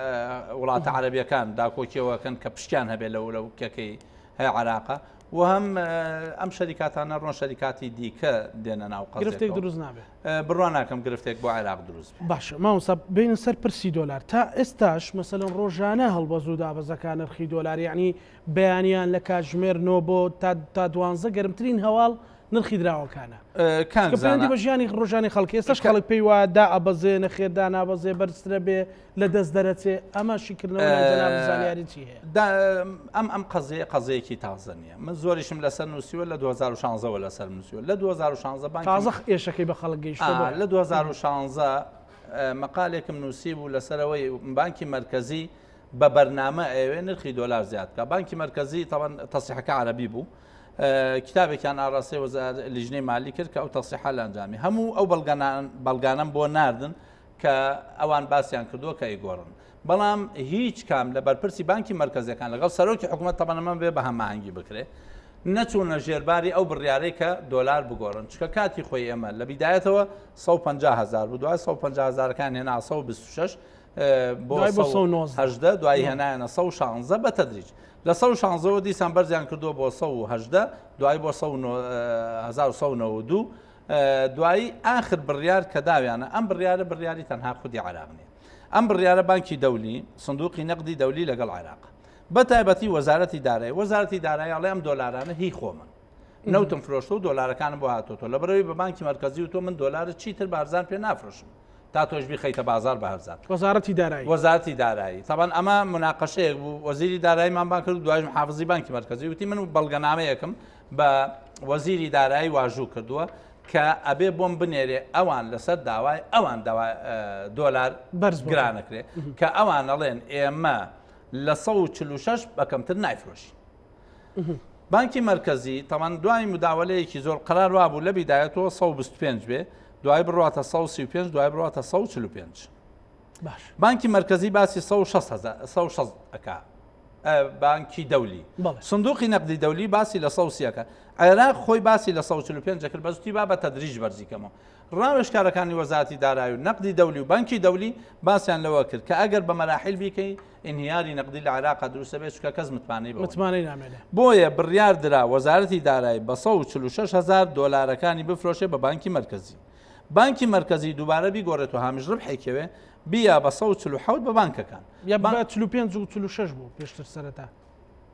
[SPEAKER 2] وڵاتە عەرەبیەکان داکۆکیەوەکەن کە پشتیان هەبێت لەو لەو کەکەی هەیە عێراقە و هەم ئەم شەریکاتانە ڕۆن شەریکاتی دیکە دێنە ناو
[SPEAKER 1] گرفتێک دروست نابێت
[SPEAKER 2] بڕوا ناکەم گرفتێک بۆ عێراق دروست
[SPEAKER 1] بێت. باشە مامۆستا بێینە سەر پرسی دۆلار تا ئێستاش مەسەلەن ڕۆژانە هەڵبەز و دابەزەکان نرخی دۆلار یەعنی بەیانیان لە کاتژمێر نۆ بۆ تا تا دوانزە گەرمترین هەواڵ نرخی دراوەکانە.
[SPEAKER 2] کاک
[SPEAKER 1] چونکە
[SPEAKER 2] زانا.
[SPEAKER 1] پەیوەندی بە ژیانی ڕۆژانی خەڵکی ئێستاش خەڵک پێی وایە دائەبەزێ نەخێر دانابەزێ بەرزترە بێ لە دەست دەرەچێ ئەمە شیکردنەوە لای جەنابت زانیاری چی هەیە؟
[SPEAKER 2] دا ئەم ئەم قەزیە قەزیەکی تازە نییە من زۆریشم لەسەر نووسیوە لە 2016 وە لەسەر نووسیوە لە 2016 بانکی
[SPEAKER 1] تازە ئێشەکەی بە خەڵک گەیشتووە
[SPEAKER 2] ئا،
[SPEAKER 1] بۆیە.
[SPEAKER 2] لە 2016 مەقالێکم نووسی بوو لەسەرەوەی بانکی مەرکەزی بە بەرنامە ئەیەوێ نرخی دۆلار زیاد بکا بانکی مەرکەزی تەبەن تەسیحەکە عەرەبی بوو کتابێکیان ئاراستەی وەزار لیژنەی مالی کرد کە ئەو تەسیحە لە ئەنجامی هەموو ئەو بەڵگانەم بۆ ناردن کە ئەوان باسییان کردووە کە ئەیگۆڕن بەڵام هیچ کام لە بەرپرسی بانکی مەرکەزیەکان لەگەڵ سەرۆکی حکوومەت تەبەنەمە بێ بە هەماهەنگی بکرێ نەچوونە ژێرباری ئەو بڕیارەی کە دۆلار بگۆڕن چکە کاتی خۆی ئێمە لە بیدایەتەوە 150 هزار بوو دوای 150 هزارەکان هێنا 126 بۆ 118 دوایی هێنایانە 116 بە تەدریج لە 116ەوە دیسان بەرزیان کردووە بۆ 118 دوایی بۆ 1992 دوایی ئاخر بڕیار کە داویانە ئەم بڕیارە بڕیاری تەنها خودی عراق نیە ئەم بڕیارە بانکی دەولی سندوقی نەقدی دەولی لەگەڵ عێراق بە تایبەتی وەزارەتی دارایی وەزارەتی دارایی ئەڵێ ئەم دۆلارانە هی خۆمن نەوتم فرۆشتە و دۆلارەکانم بۆ هاتۆتەوە لەبەرەوەی بە بانکی مەرکەزی و تۆ من دۆلارە چیتر بارزان پێ نافرۆشم تا تۆش بیخەیتە بازار بە هەرزان.
[SPEAKER 1] وەزارەتی دارایی.
[SPEAKER 2] وەزارەتی دارایی. تەبعەن ئەمە موناقەشەیەک بوو، وەزیری داراییمان بانگ کرد و دوایش محافزی بانکی مەرکەزی وتی من بەڵگەنامەیەکم بە وەزیری دارایی واژوو کردووە کە ئەبێ بۆم بنێرێ ئەوان لەسەر داوای ئەوان دۆلار
[SPEAKER 1] بەرز بۆ
[SPEAKER 2] گرانەکرێ کە ئەوان ئەڵێن ئێمە لە 146 بە کەمتر نایفرۆشین. بانکی مەرکەزی تەمان دوای مداوەلەیەکی زۆر قەرار وابوو لە بیدایەتەوە 125 بێ دوای بڕاتە 135 دوای بڕاتە 145.
[SPEAKER 1] باش
[SPEAKER 2] بانکی مەرکەزی باسی 160 هەزار 160 ئەکا بانکی دەولی سندوقی نەقدی دەولی باسی لە 130 ئەکا عێراق خۆی باسی لە 145 کرد بەس وتی با بە تەدریج بەرزی کەمەوە ڕاوێژکارەکانی وەزارەتی دارایی و نەقدی دەولی و بانکی دەولی باسیان لەوە کرد کە ئەگەر بە مەراحیل بیکەی ئینهیاری نەقدی لە عێراقا دروست دەبێت چونکە کەس متمانەی بەوە نییە.
[SPEAKER 1] متمانەی نامێنێ.
[SPEAKER 2] بۆیە بڕیار درا وەزارەتی دارایی بە 146 هەزار دۆلارەکانی بفرۆشێ بە بانکی مەرکەزی. بانکی مەرکەزی دووبارە بیگۆڕێت و هامش ڕبحێک هەوێ بیا بە 147 بە بانکەکان.
[SPEAKER 1] یا بە 45 و 46 بوو پێشتر سەرەتا.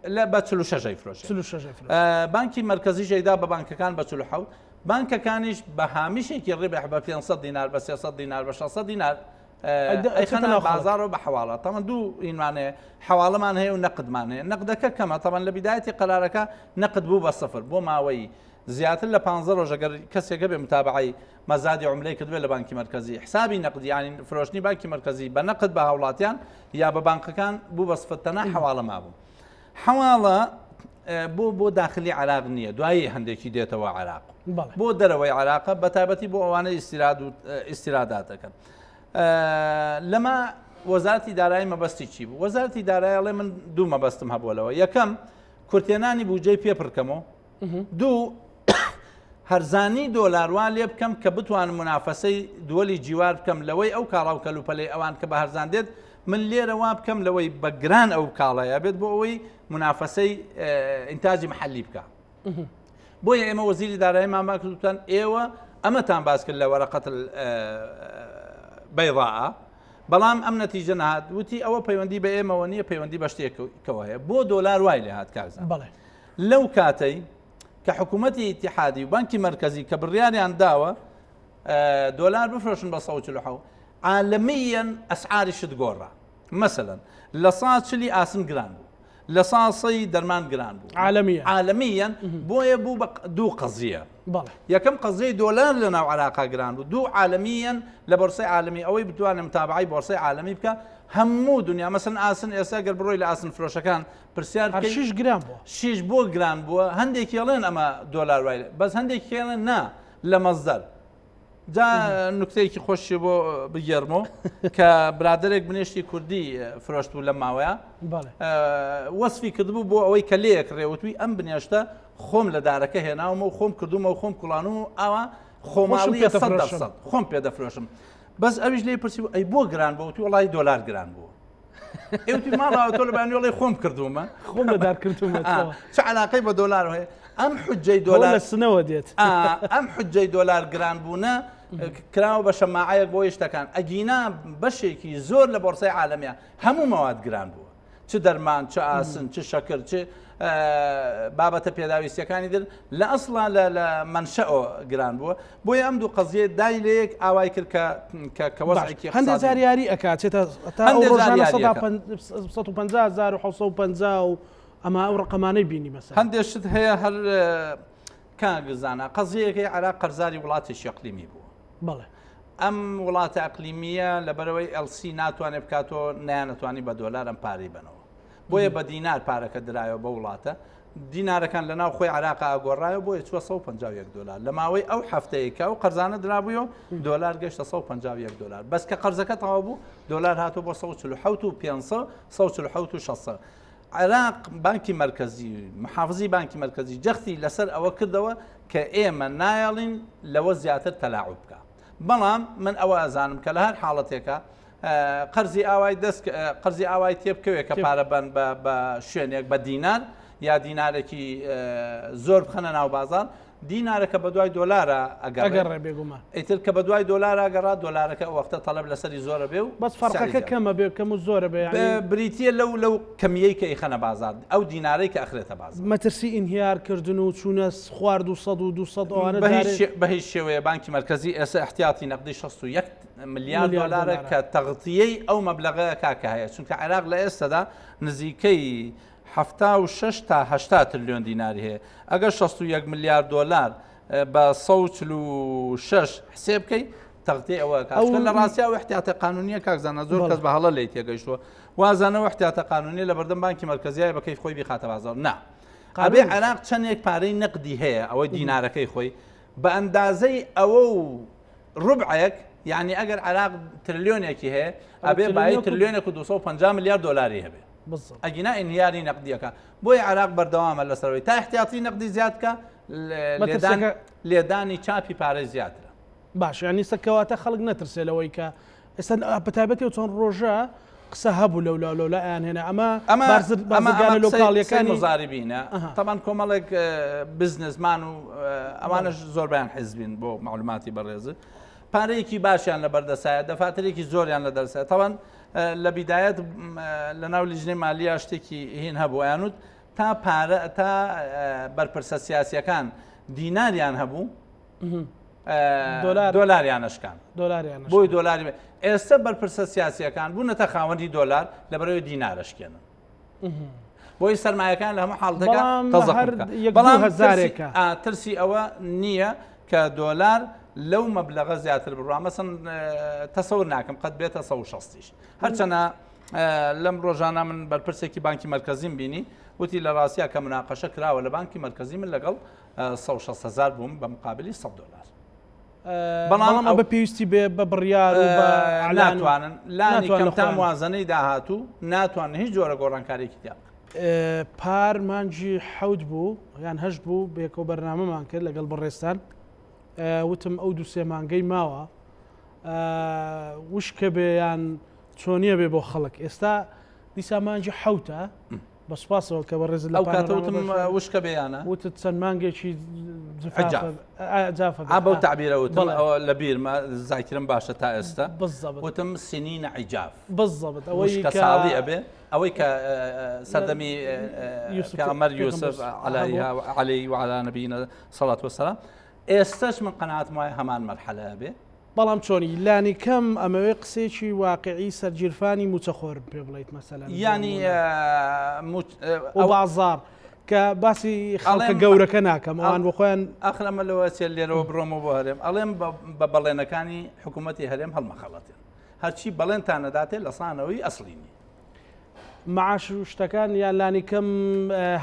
[SPEAKER 2] لە بە 46 ئەیفرۆشێ.
[SPEAKER 1] 46 ئەیفرۆشێ.
[SPEAKER 2] بانکی مەرکەزیش ئەیدا بە بانکەکان بە 47 بانکەکانیش بە هامیشێکی ڕبح بە 500 دینار بە 300 دینار بە 600 دینار ئەیخەنە ناو بازاڕەوە بە حەواڵە. تەمەن دوو هینمان هەیە حەواڵەمان هەیە و نەقدمان هەیە. نەقدەکە کەمە تەمەن لە بیدایەتی قەرارەکە نەقد بوو بە سفر بۆ ماوەی زیاتر لە 15 ڕۆژ ئەگەر کەسێک هەبێ متابعەی مەزادی عوملەی کردبێت لە بانکی مەرکەزی حسابی نەقدی یانی فرۆشتنی بانکی مەرکەزی بە نەقد بە هاوڵاتیان یا بە بانقەکان بوو بە سفر تەنها حەواڵە مابوو. حەواڵە بۆ بۆ داخلی عراق نییە دوایی هەندێکی دێتەوە عراق بۆ دەرەوەی عراقە بە تایبەتی بۆ ئەوانە ئیستیراد و ئیستیرادات دەکەن لەمە وەزارتی دارایی مەبەستی چی بوو وەزارتی دارایی ئەڵێ من دوو مەبەستم هەبووە لەوە یەکەم کورتێنانی بودجەی پێ پڕکەمەوە دوو هەرزانی دۆلار وا لێ بکەم کە بتوانم منافەسەی دووەلی جیوار بکەم لەوەی ئەو کاڵا و کەلوپەلەی ئەوان کە بە هەرزان دێت من لێرە وا بکەم لەوەی بە گران ئەو کاڵایە بێت بۆ ئەوەی منافەسەی ئینتاجی محلی بکە بۆیە ئێمە وەزیری داراییمان با کردوتان ئێوە ئەمەتان باس کرد لە وەرەقەت بەیضاء بەڵام ئەم نەتیجە نەهات وتی ئەوە پەیوەندی بە ئێمەوە نییە پەیوەندی بە شتێکەوە هەیە بۆ دۆلار وای لێ هات کاکزان
[SPEAKER 1] بەڵێ
[SPEAKER 2] لەو کاتەی کە حکوومەتی ئیتیحادی و بانکی مەرکەزی کە بڕیاریان داوە دۆلار بفرۆشن بە 147 عالمیەن ئەسعاری شت گۆڕا مەسەلەن لە سا چلی ئاسن گران بوو لە سا سەی دەرمان گران بوو
[SPEAKER 1] عالمیە
[SPEAKER 2] عالمیەن بۆیە بوو بە دوو قەزیە یەکەم قەزیەی دۆلار لە ناو عراقا گران بوو دوو عالمیەن لە بۆرسەی عالمی ئەوەی بتوانێت متابعی بۆرسەی عالمی بکە هەموو دنیا مەسن ئاسن ئێستا گەر بڕۆی لە ئاسن فرۆشەکان پرسیار
[SPEAKER 1] بکەی شیش گران بووە
[SPEAKER 2] شیش بۆ گران بووە هەندێکی ئەڵێن ئەمە دۆلار وای بەس هەندێکی ئەڵێن نا لە مەزدەر جا نوکتەیەکی خۆشی بۆ بگێڕمەوە کە برادێک بنێشتی کوردی فرۆشت بوو لە ماوەیە وەسفی کردبوو بۆ ئەوەی کە لەیەک ڕێوتوی ئەم بنێشتە خۆم لە دارەکە هێناومە و خۆم کردومە و خۆم کوڵان و ئاوا خۆماڵی خۆم پێ دەفرۆشم بەس ئەویش لێی پرسی ئەی بۆ گران بۆ وتی وڵی دۆلار گران بوو. ئێوتی ماڵەوە تۆ لە بەیانیۆڵی خۆم کردوومە
[SPEAKER 1] خۆم لە دار کردوومە
[SPEAKER 2] چ علاقەی بە دۆلار هەیە ئەم حجەی دۆلار
[SPEAKER 1] لە سنەوە دێت
[SPEAKER 2] ئەم حجەی دۆلار گران بوونە کراوە بە شەماعەیەک بۆ شتەکان ئەگینا بەشێکی زۆر لە بۆرسەی عالەمیە هەموو مەواد گران بووە چ دەرمان چ ئاسن چ شەکر چ بابەتە پێداویستیەکانی تر لە ئەسڵا لە مەنشەوە گران بووە بۆیە ئەم دوو قەزیە دای لەیەک ئاوای کرد کە کە کە وەزعێکی
[SPEAKER 1] هەندێک جار یاری ئەکات چێتە تا ئەو ڕۆژانە 150,750 و ئەمە ئەو ڕقەمانەی بینی مەسەلەن
[SPEAKER 2] هەندێک شت هەیە هەر کاک زانا قەزیەکەی عێراق قەرزاری وڵاتێکی ئەقلیمی بووە
[SPEAKER 1] بەڵێ
[SPEAKER 2] ئەم وڵاتە ئەقلیمیە لەبەرەوەی LC ناتوانێت بکاتەوە نیانەتوانی بە دۆلار ئەم پارەی بنەوە بۆیە بە دینار پارەکە درایەوە بە وڵاتە دینارەکان لە ناو خۆی عراق ئاگۆڕایەوە بۆیە چوە 151 دلار لە ماوەی ئەو هەفتەیە کە ئەو قەرزانە درابوویەوە دۆلار گەشتە 151 دلار بەس کە قەرزەکە تەواو بوو دۆلار هاتوو بۆ 147 و 500 147 و 600 عێراق بانکی مەرکەزی محافزی بانکی مەرکەزی جەختی لەسەر ئەوە کردەوە کە ئێمە نایەڵین لەوە زیاتر تەلاعوب بکە بەڵام من ئەوە ئەزانم کە لە هەر حاڵەتێکە قەرزی ئاوای دەست قەرزی ئاوای تێبکەوێت کە پارە بەن بە شوێنێک بە دینار یا دینارێکی زۆر بخەنە ناو بازار دینارەکە بە دوای دۆلارە
[SPEAKER 1] ئەگەڕێ بێگومان
[SPEAKER 2] ئیتر کە بە دوای دۆلارە گەڕا دۆلارەکە ئەو وەختە تەڵەب لەسەری زۆرە بێ و
[SPEAKER 1] بەس فەرقەکە کەمە بێ کەم و زۆرە بێ
[SPEAKER 2] بریتە لەو لەو کەمیەی کە ئیخەنە بازار ئەو دینارەی کە ئەخرێتە بازار
[SPEAKER 1] مەترسی ئینهیار کردن و چوونە خوار 200 و 200 ئەوانە
[SPEAKER 2] بە هیچ شێوەیە بانکی مەرکەزی ئێستا احتیاطی نەقدی 61 ملیار دۆلارە کە تەغتیەی ئەو مەبلەغەیە کاکە هەیە چونکە عێراق لە ئێستادا نزیکەی 76 تا 80 تریلیۆن دیناری هەیە ئەگەر 61 ملیار دۆلار بە 146 حسێب بکەی تەغتیەی ئەوە ئەکات چونکە لە ڕاستیا ئەو احتیاطە قانونیە کاک زانا زۆر کەس بە هەڵە لێی تێگەیشتووە وازانە ئەو احتیاطە قانونیە لە بەردەم بانکی مەرکەزیایە بە کەیف خۆی بیخاتە بازاڕ نا ئەبێ عێراق چەندێک پارەی نەقدی هەیە ئەوەی دینارەکەی خۆی بە ئەندازەی ئەوە و ڕوبعێک یعنی ئەگەر عراق ترلیۆنێکی هەیە ئەبێ بای ترلیۆنێک و 250 ملیار دلاری هەبێ ئەگینا ئینهیاری نەقدیەکە بۆیە عراق بەردەوامە لەسەرەوەی تا احتیاطی نەقدی زیاد کە لێدانی چاپی پارەی زیاترە.
[SPEAKER 1] باش یانی سە کەواتە خەڵک نەترسێ لەوەی کە ئێستا بەتایبەتی و چۆن ڕۆژە قسە هەبوو لەولا لەولا ئەیان هێنا ئەمە
[SPEAKER 2] ئەمە
[SPEAKER 1] بازرگانە لۆکاڵیەکانی
[SPEAKER 2] مزاربینە تەمان کۆمەڵێک بزنسمان و ئەوانش زۆربیان حزبین بۆ معلوماتی بەڕێزت پارەیەکی باشیان لە بەردەسایە دەفاترێکی زۆریان لە دەرسە تەوان لە بیدایەت لە ناو لیژنەی مالیە شتێکی هین هەبوو ئەیانوت تا پارە تا بەرپرسە سیاسیەکان دیناریان هەبوو دۆلاریان نەشکان بۆی دۆلاری ئێستا بەرپرسە سیاسیەکان بوونەتە خاوەنی دۆلار لە بەرەوەی دینارەشکێنن بۆی سەرمایەکان لە هەموو حاڵەتەکە بەڵام
[SPEAKER 1] هەزارێکە
[SPEAKER 2] ترسی ئەوە نییە کە دۆلار لەو مەبلەغە زیاتر بڕوا مەسن تەسەور ناکەم قەت بێتە 160یش هەرچەنە لەم ڕۆژانە من بەرپرسێکی بانکی مەرکەزیم بینی وتی لە ڕاستیا کە مناقەشە کراوە لە بانکی مەرکەزی من لەگەڵ 160 هزار بووم بە مقابلی 100 دلار
[SPEAKER 1] بەڵام ئەو بە پێویستی بێ بە بڕیار و بە
[SPEAKER 2] ناتوانن لانی کەم تا موازنەی داهاتوو ناتوانن هیچ جۆرە گۆڕانکاریێکی تیا بکەن.
[SPEAKER 1] پار مانگی حەوت بوو یان هەشت بوو بێکەوە بەرنامەمان کرد لەگەڵ بەڕێزتان وتم ئەو دوو سێ مانگەی ماوە وشکە بێ یان چۆنیە بێ بۆ خەڵک ئێستا دیسا مانگی حەوتە بە سوپاسەوە کە بەڕێزت لە
[SPEAKER 2] ئەو کاتە وتم وشکە بێیانە
[SPEAKER 1] وتت چەند مانگێکی جافە
[SPEAKER 2] ئا بەو تەعبیرە وتم ئەوە لە بیرمە زاکرم باشە تا ئێستا بالضبط وتم سنین عجاف
[SPEAKER 1] بالضبط
[SPEAKER 2] ئەوەی کە ساڵی ئەبێ ئەوەی کە سەردەمی پێغەمبەر یوسف عەلەیهی وعەلا نەبینا سەڵات وەسەلام ئێستاش من قەناعەتم وایە هەمان مەرحەلە ئەبێ.
[SPEAKER 1] بەڵام چۆنی؟ لانی کەم ئەمەوێ قسەیەکی واقیعی سەر گیرفانی مووچەخۆرم پێ بڵێیت مەسەلەن بۆ
[SPEAKER 2] یانی
[SPEAKER 1] نموونە. و بازاڕ کە باسی خەڵکە گەورەکە ناکەم ئەوان بۆ خۆیان.
[SPEAKER 2] ئاخر ئەمە لەوە ئەچێت لێرەوە بڕۆمەوە بۆ هەرێم ئەڵێم بە بەڵێنەکانی حکوومەتی هەرێم هەڵمەخەڵەتێن هەرچی بەڵێنتان ئەداتێ لە سانەوەی ئەسڵی نییە.
[SPEAKER 1] معاش و شتەکان یان لانی کەم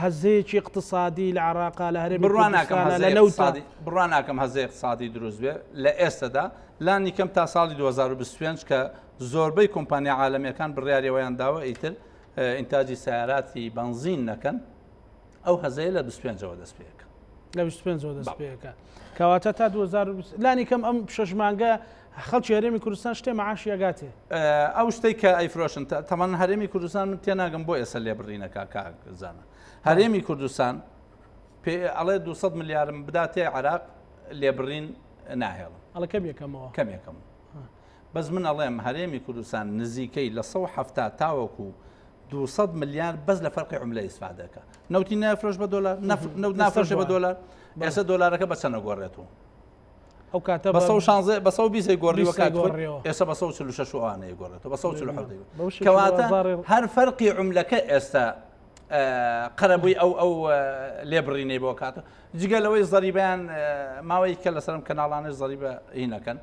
[SPEAKER 1] هەزەیەکی اقتصادی لە عراقا لە هەرێمی
[SPEAKER 2] بڕوا ناکەم
[SPEAKER 1] کوردستانە لە
[SPEAKER 2] هەزەی
[SPEAKER 1] نەوتە
[SPEAKER 2] اقتصادی بڕوا ناکەم هەزەی اقتصادی دروست بێ لە ئێستەدا لانی کەم تا ساڵی 2025 کە زۆربەی کۆمپانیا عالەمیەکان بڕیاری ئەوەیان داوە ئیتر ئینتاجی سیاراتی بەنزین نەکەن ئەو هەزەیە لە 25ەوە دەست پێ ئەکا.
[SPEAKER 1] لە 25ەوە دەست پێ ئەکا کەواتە تا 2020 لانی کەم ئەم شەش مانگە خەڵکی هەرێمی کوردستان شتێ معاشی ئەگاتێ.
[SPEAKER 2] ئەو شتەی کە ئەیفرۆشن تەمان هەرێمی کوردستان من تێناگەم بۆ ئێستا لێبڕینەکە کاک زانا هەرێمی کوردستان پێ ئەڵێ 200 ملیارم بداتێ عراق لێبڕین ناهێڵم
[SPEAKER 1] ئەڵێ کەم یەکەمەوە
[SPEAKER 2] کەم یەکەم بەس من ئەڵێم هەرێمی کوردستان نزیکەی لە 170 تاوەکو 200 ملیار بەس لە فەرقی عملە ئیسفادەکە نەوتی نافرۆش بە دۆلار نەوت نافرۆشێ بە دۆلار ئێستا دۆلارەکە بە چەنە گۆڕێتەوە
[SPEAKER 1] ئەو کاتە
[SPEAKER 2] بە 116 بە 120 گۆڕیوە کات ئێستا بە 146 ئەوانەیە گۆڕێتەوە بە 147 کەواتە هەر فەرقی عملەکە ئێستا قەرەبووی ئەو ئەو لێبڕینەی بۆ کاتە جگە لەوەی زەریبیان ماوەی کە لەسەرم کەناڵانش زەریبە هینەکەن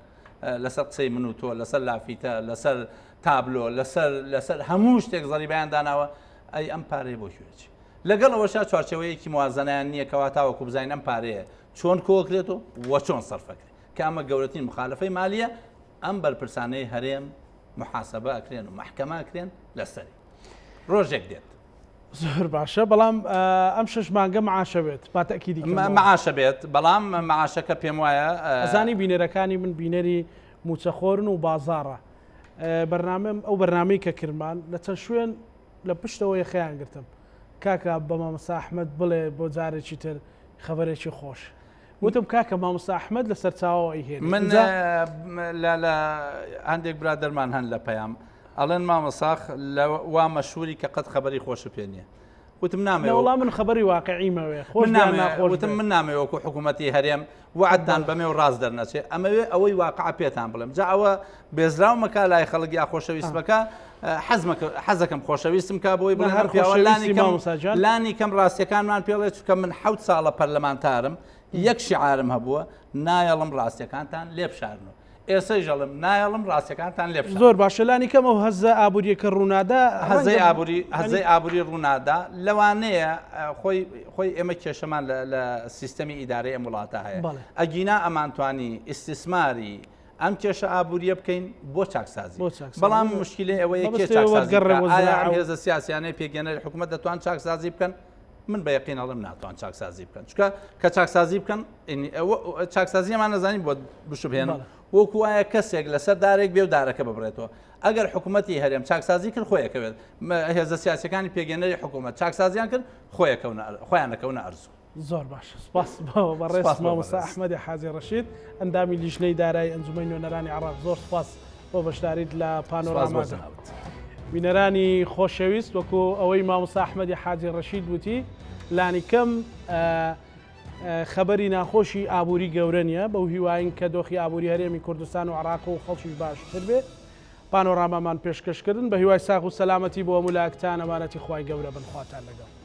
[SPEAKER 2] لەسەر قسەی من و تۆ لەسەر لافیتە لەسەر تابلۆ لەسەر لەسەر هەموو شتێک زەریبیان داناوە ئەی ئەم پارەی بۆ کوێچی لەگەڵ ئەوەشا چوارچەوەیەکی موازنەیان نییە کەوا تاوەکو بزانین ئەم پارەیە چۆن کۆکرێت و وە چۆن سەرفەکرێت کە ئەمە گەورەترین مخالفەی مالیە ئەم بەرپرسانەی هەرێم محاسبە ئەکرێن و محکەمە ئەکرێن لەسەری ڕۆژێک دێت.
[SPEAKER 1] زۆر باشە بەڵام ئەم شش مانگە معاشە بێت با تەکیدی
[SPEAKER 2] معاشە بێت بەڵام معاشەکە پێم وایە
[SPEAKER 1] ئەزانی بینەرەکانی من بینەری موچەخۆرن و بازاڕە بەرنامەم ئەو بەرنامەی کە کرمان لە چەند شوێن لە پشتەوە یەخەیان گرتم کاکە بە مامۆستا ئەحمەد بڵێ بۆ جارێکی تر خەبەرێکی خۆش وتم کاکە مامۆستا ئەحمەد لە سەرچاوەوە ئەیهێنێ
[SPEAKER 2] من لە هەندێک برادەرمان هەن لە پەیام ئەڵێن مامۆساخ لە وا مەشهوری کە قەت خەبەری خۆشت پێ نییە وتم نامەوێ
[SPEAKER 1] وەڵا من خەبەری واقعیمەوێ خۆش
[SPEAKER 2] من نامەوێ وتم من نامەوێ وەکو حکوومەتی هەرێم وعدتان بەمێ و ڕاست دەرنەچێ ئەمەوێ ئەوەی واقع پێتان بڵێم جا ئەوە بێزراو مەکە لای خەڵک یا خۆشەویست مەکە حەزەکەم خۆشەویستم کا بۆی بڵێ هەر خۆشەویستی لانی کەم ڕاستیەکانمان پێڵێ چونکە من حەوت ساڵە پەرلەمانتارم یەک شعارم هەبووە نایەڵم ڕاستیەکانتان لێ بشارنەوە ئێسەیش ئەڵێم نایەڵم ڕاستیەکانتان لێ بشارم.
[SPEAKER 1] زۆر باشە لانی کەم ئەو هەزە ئابووریەکە ڕوونادا
[SPEAKER 2] هەزەی ئابووری هەزەی ئابووری ڕوونادا لەوانەیە خۆی خۆی ئێمە کێشەمان لە سیستەمی ئیدارەی ئەم وڵاتە هەیە ئەگینا ئەمانتوانی ئیستیسماری. ئەم کێشە ئابووریە بکەین بۆ چاکسازی بەڵام مشکلەی ئەوەیە کێ چاکسازی ئایا ئەم هێزە سیاسیانەی پێکهێنەری حکوومەت دەتوان چاکسازی بکەن؟ من بە یەقین ئەڵێم ناتوان چاکسازی بکەن چونکە کە چاکسازی بکەن چاکسازیمان نەزانین بۆ بشبهێنن وەکو وایە کەسێک لەسەر دارێک بێ و دارەکە ببرێتەوە ئەگەر حکوومەتی هەرێم چاکسازی کرد خۆیەکەوێت هێزە سیاسەکانی پێگەنەری حکوومەت چاکسازیان کرد خۆیان نەکەونە ئەرزوو.
[SPEAKER 1] زۆر باش سپاس بۆ بەڕێز مامۆستا ئەحمەدی حاجی ڕەشید ئەندامی لیژنەی دارایی ئەنجومەنی نوێنەرانی عێراق زۆر سپاس بۆ بەشداریت لە پانۆرامادا. بینەرانی خۆشەویست وەکو ئەوەی مامۆستا ئەحمەدی حاجی ڕەشید وتی لانیکەم خەبەری ناخۆشی ئابووری گەورە نییە بەو هیواین کە دۆخی ئابووری هەرێمی کوردستان و عراق و خەڵکیش باشتر بێ پانۆرامامان پێشکەشکردن بە هیوای ساغ و سەلامەتی بۆ هەموو لایەکتان ئەمانەتی خوای گەورە بن خواتان لەگەڵ.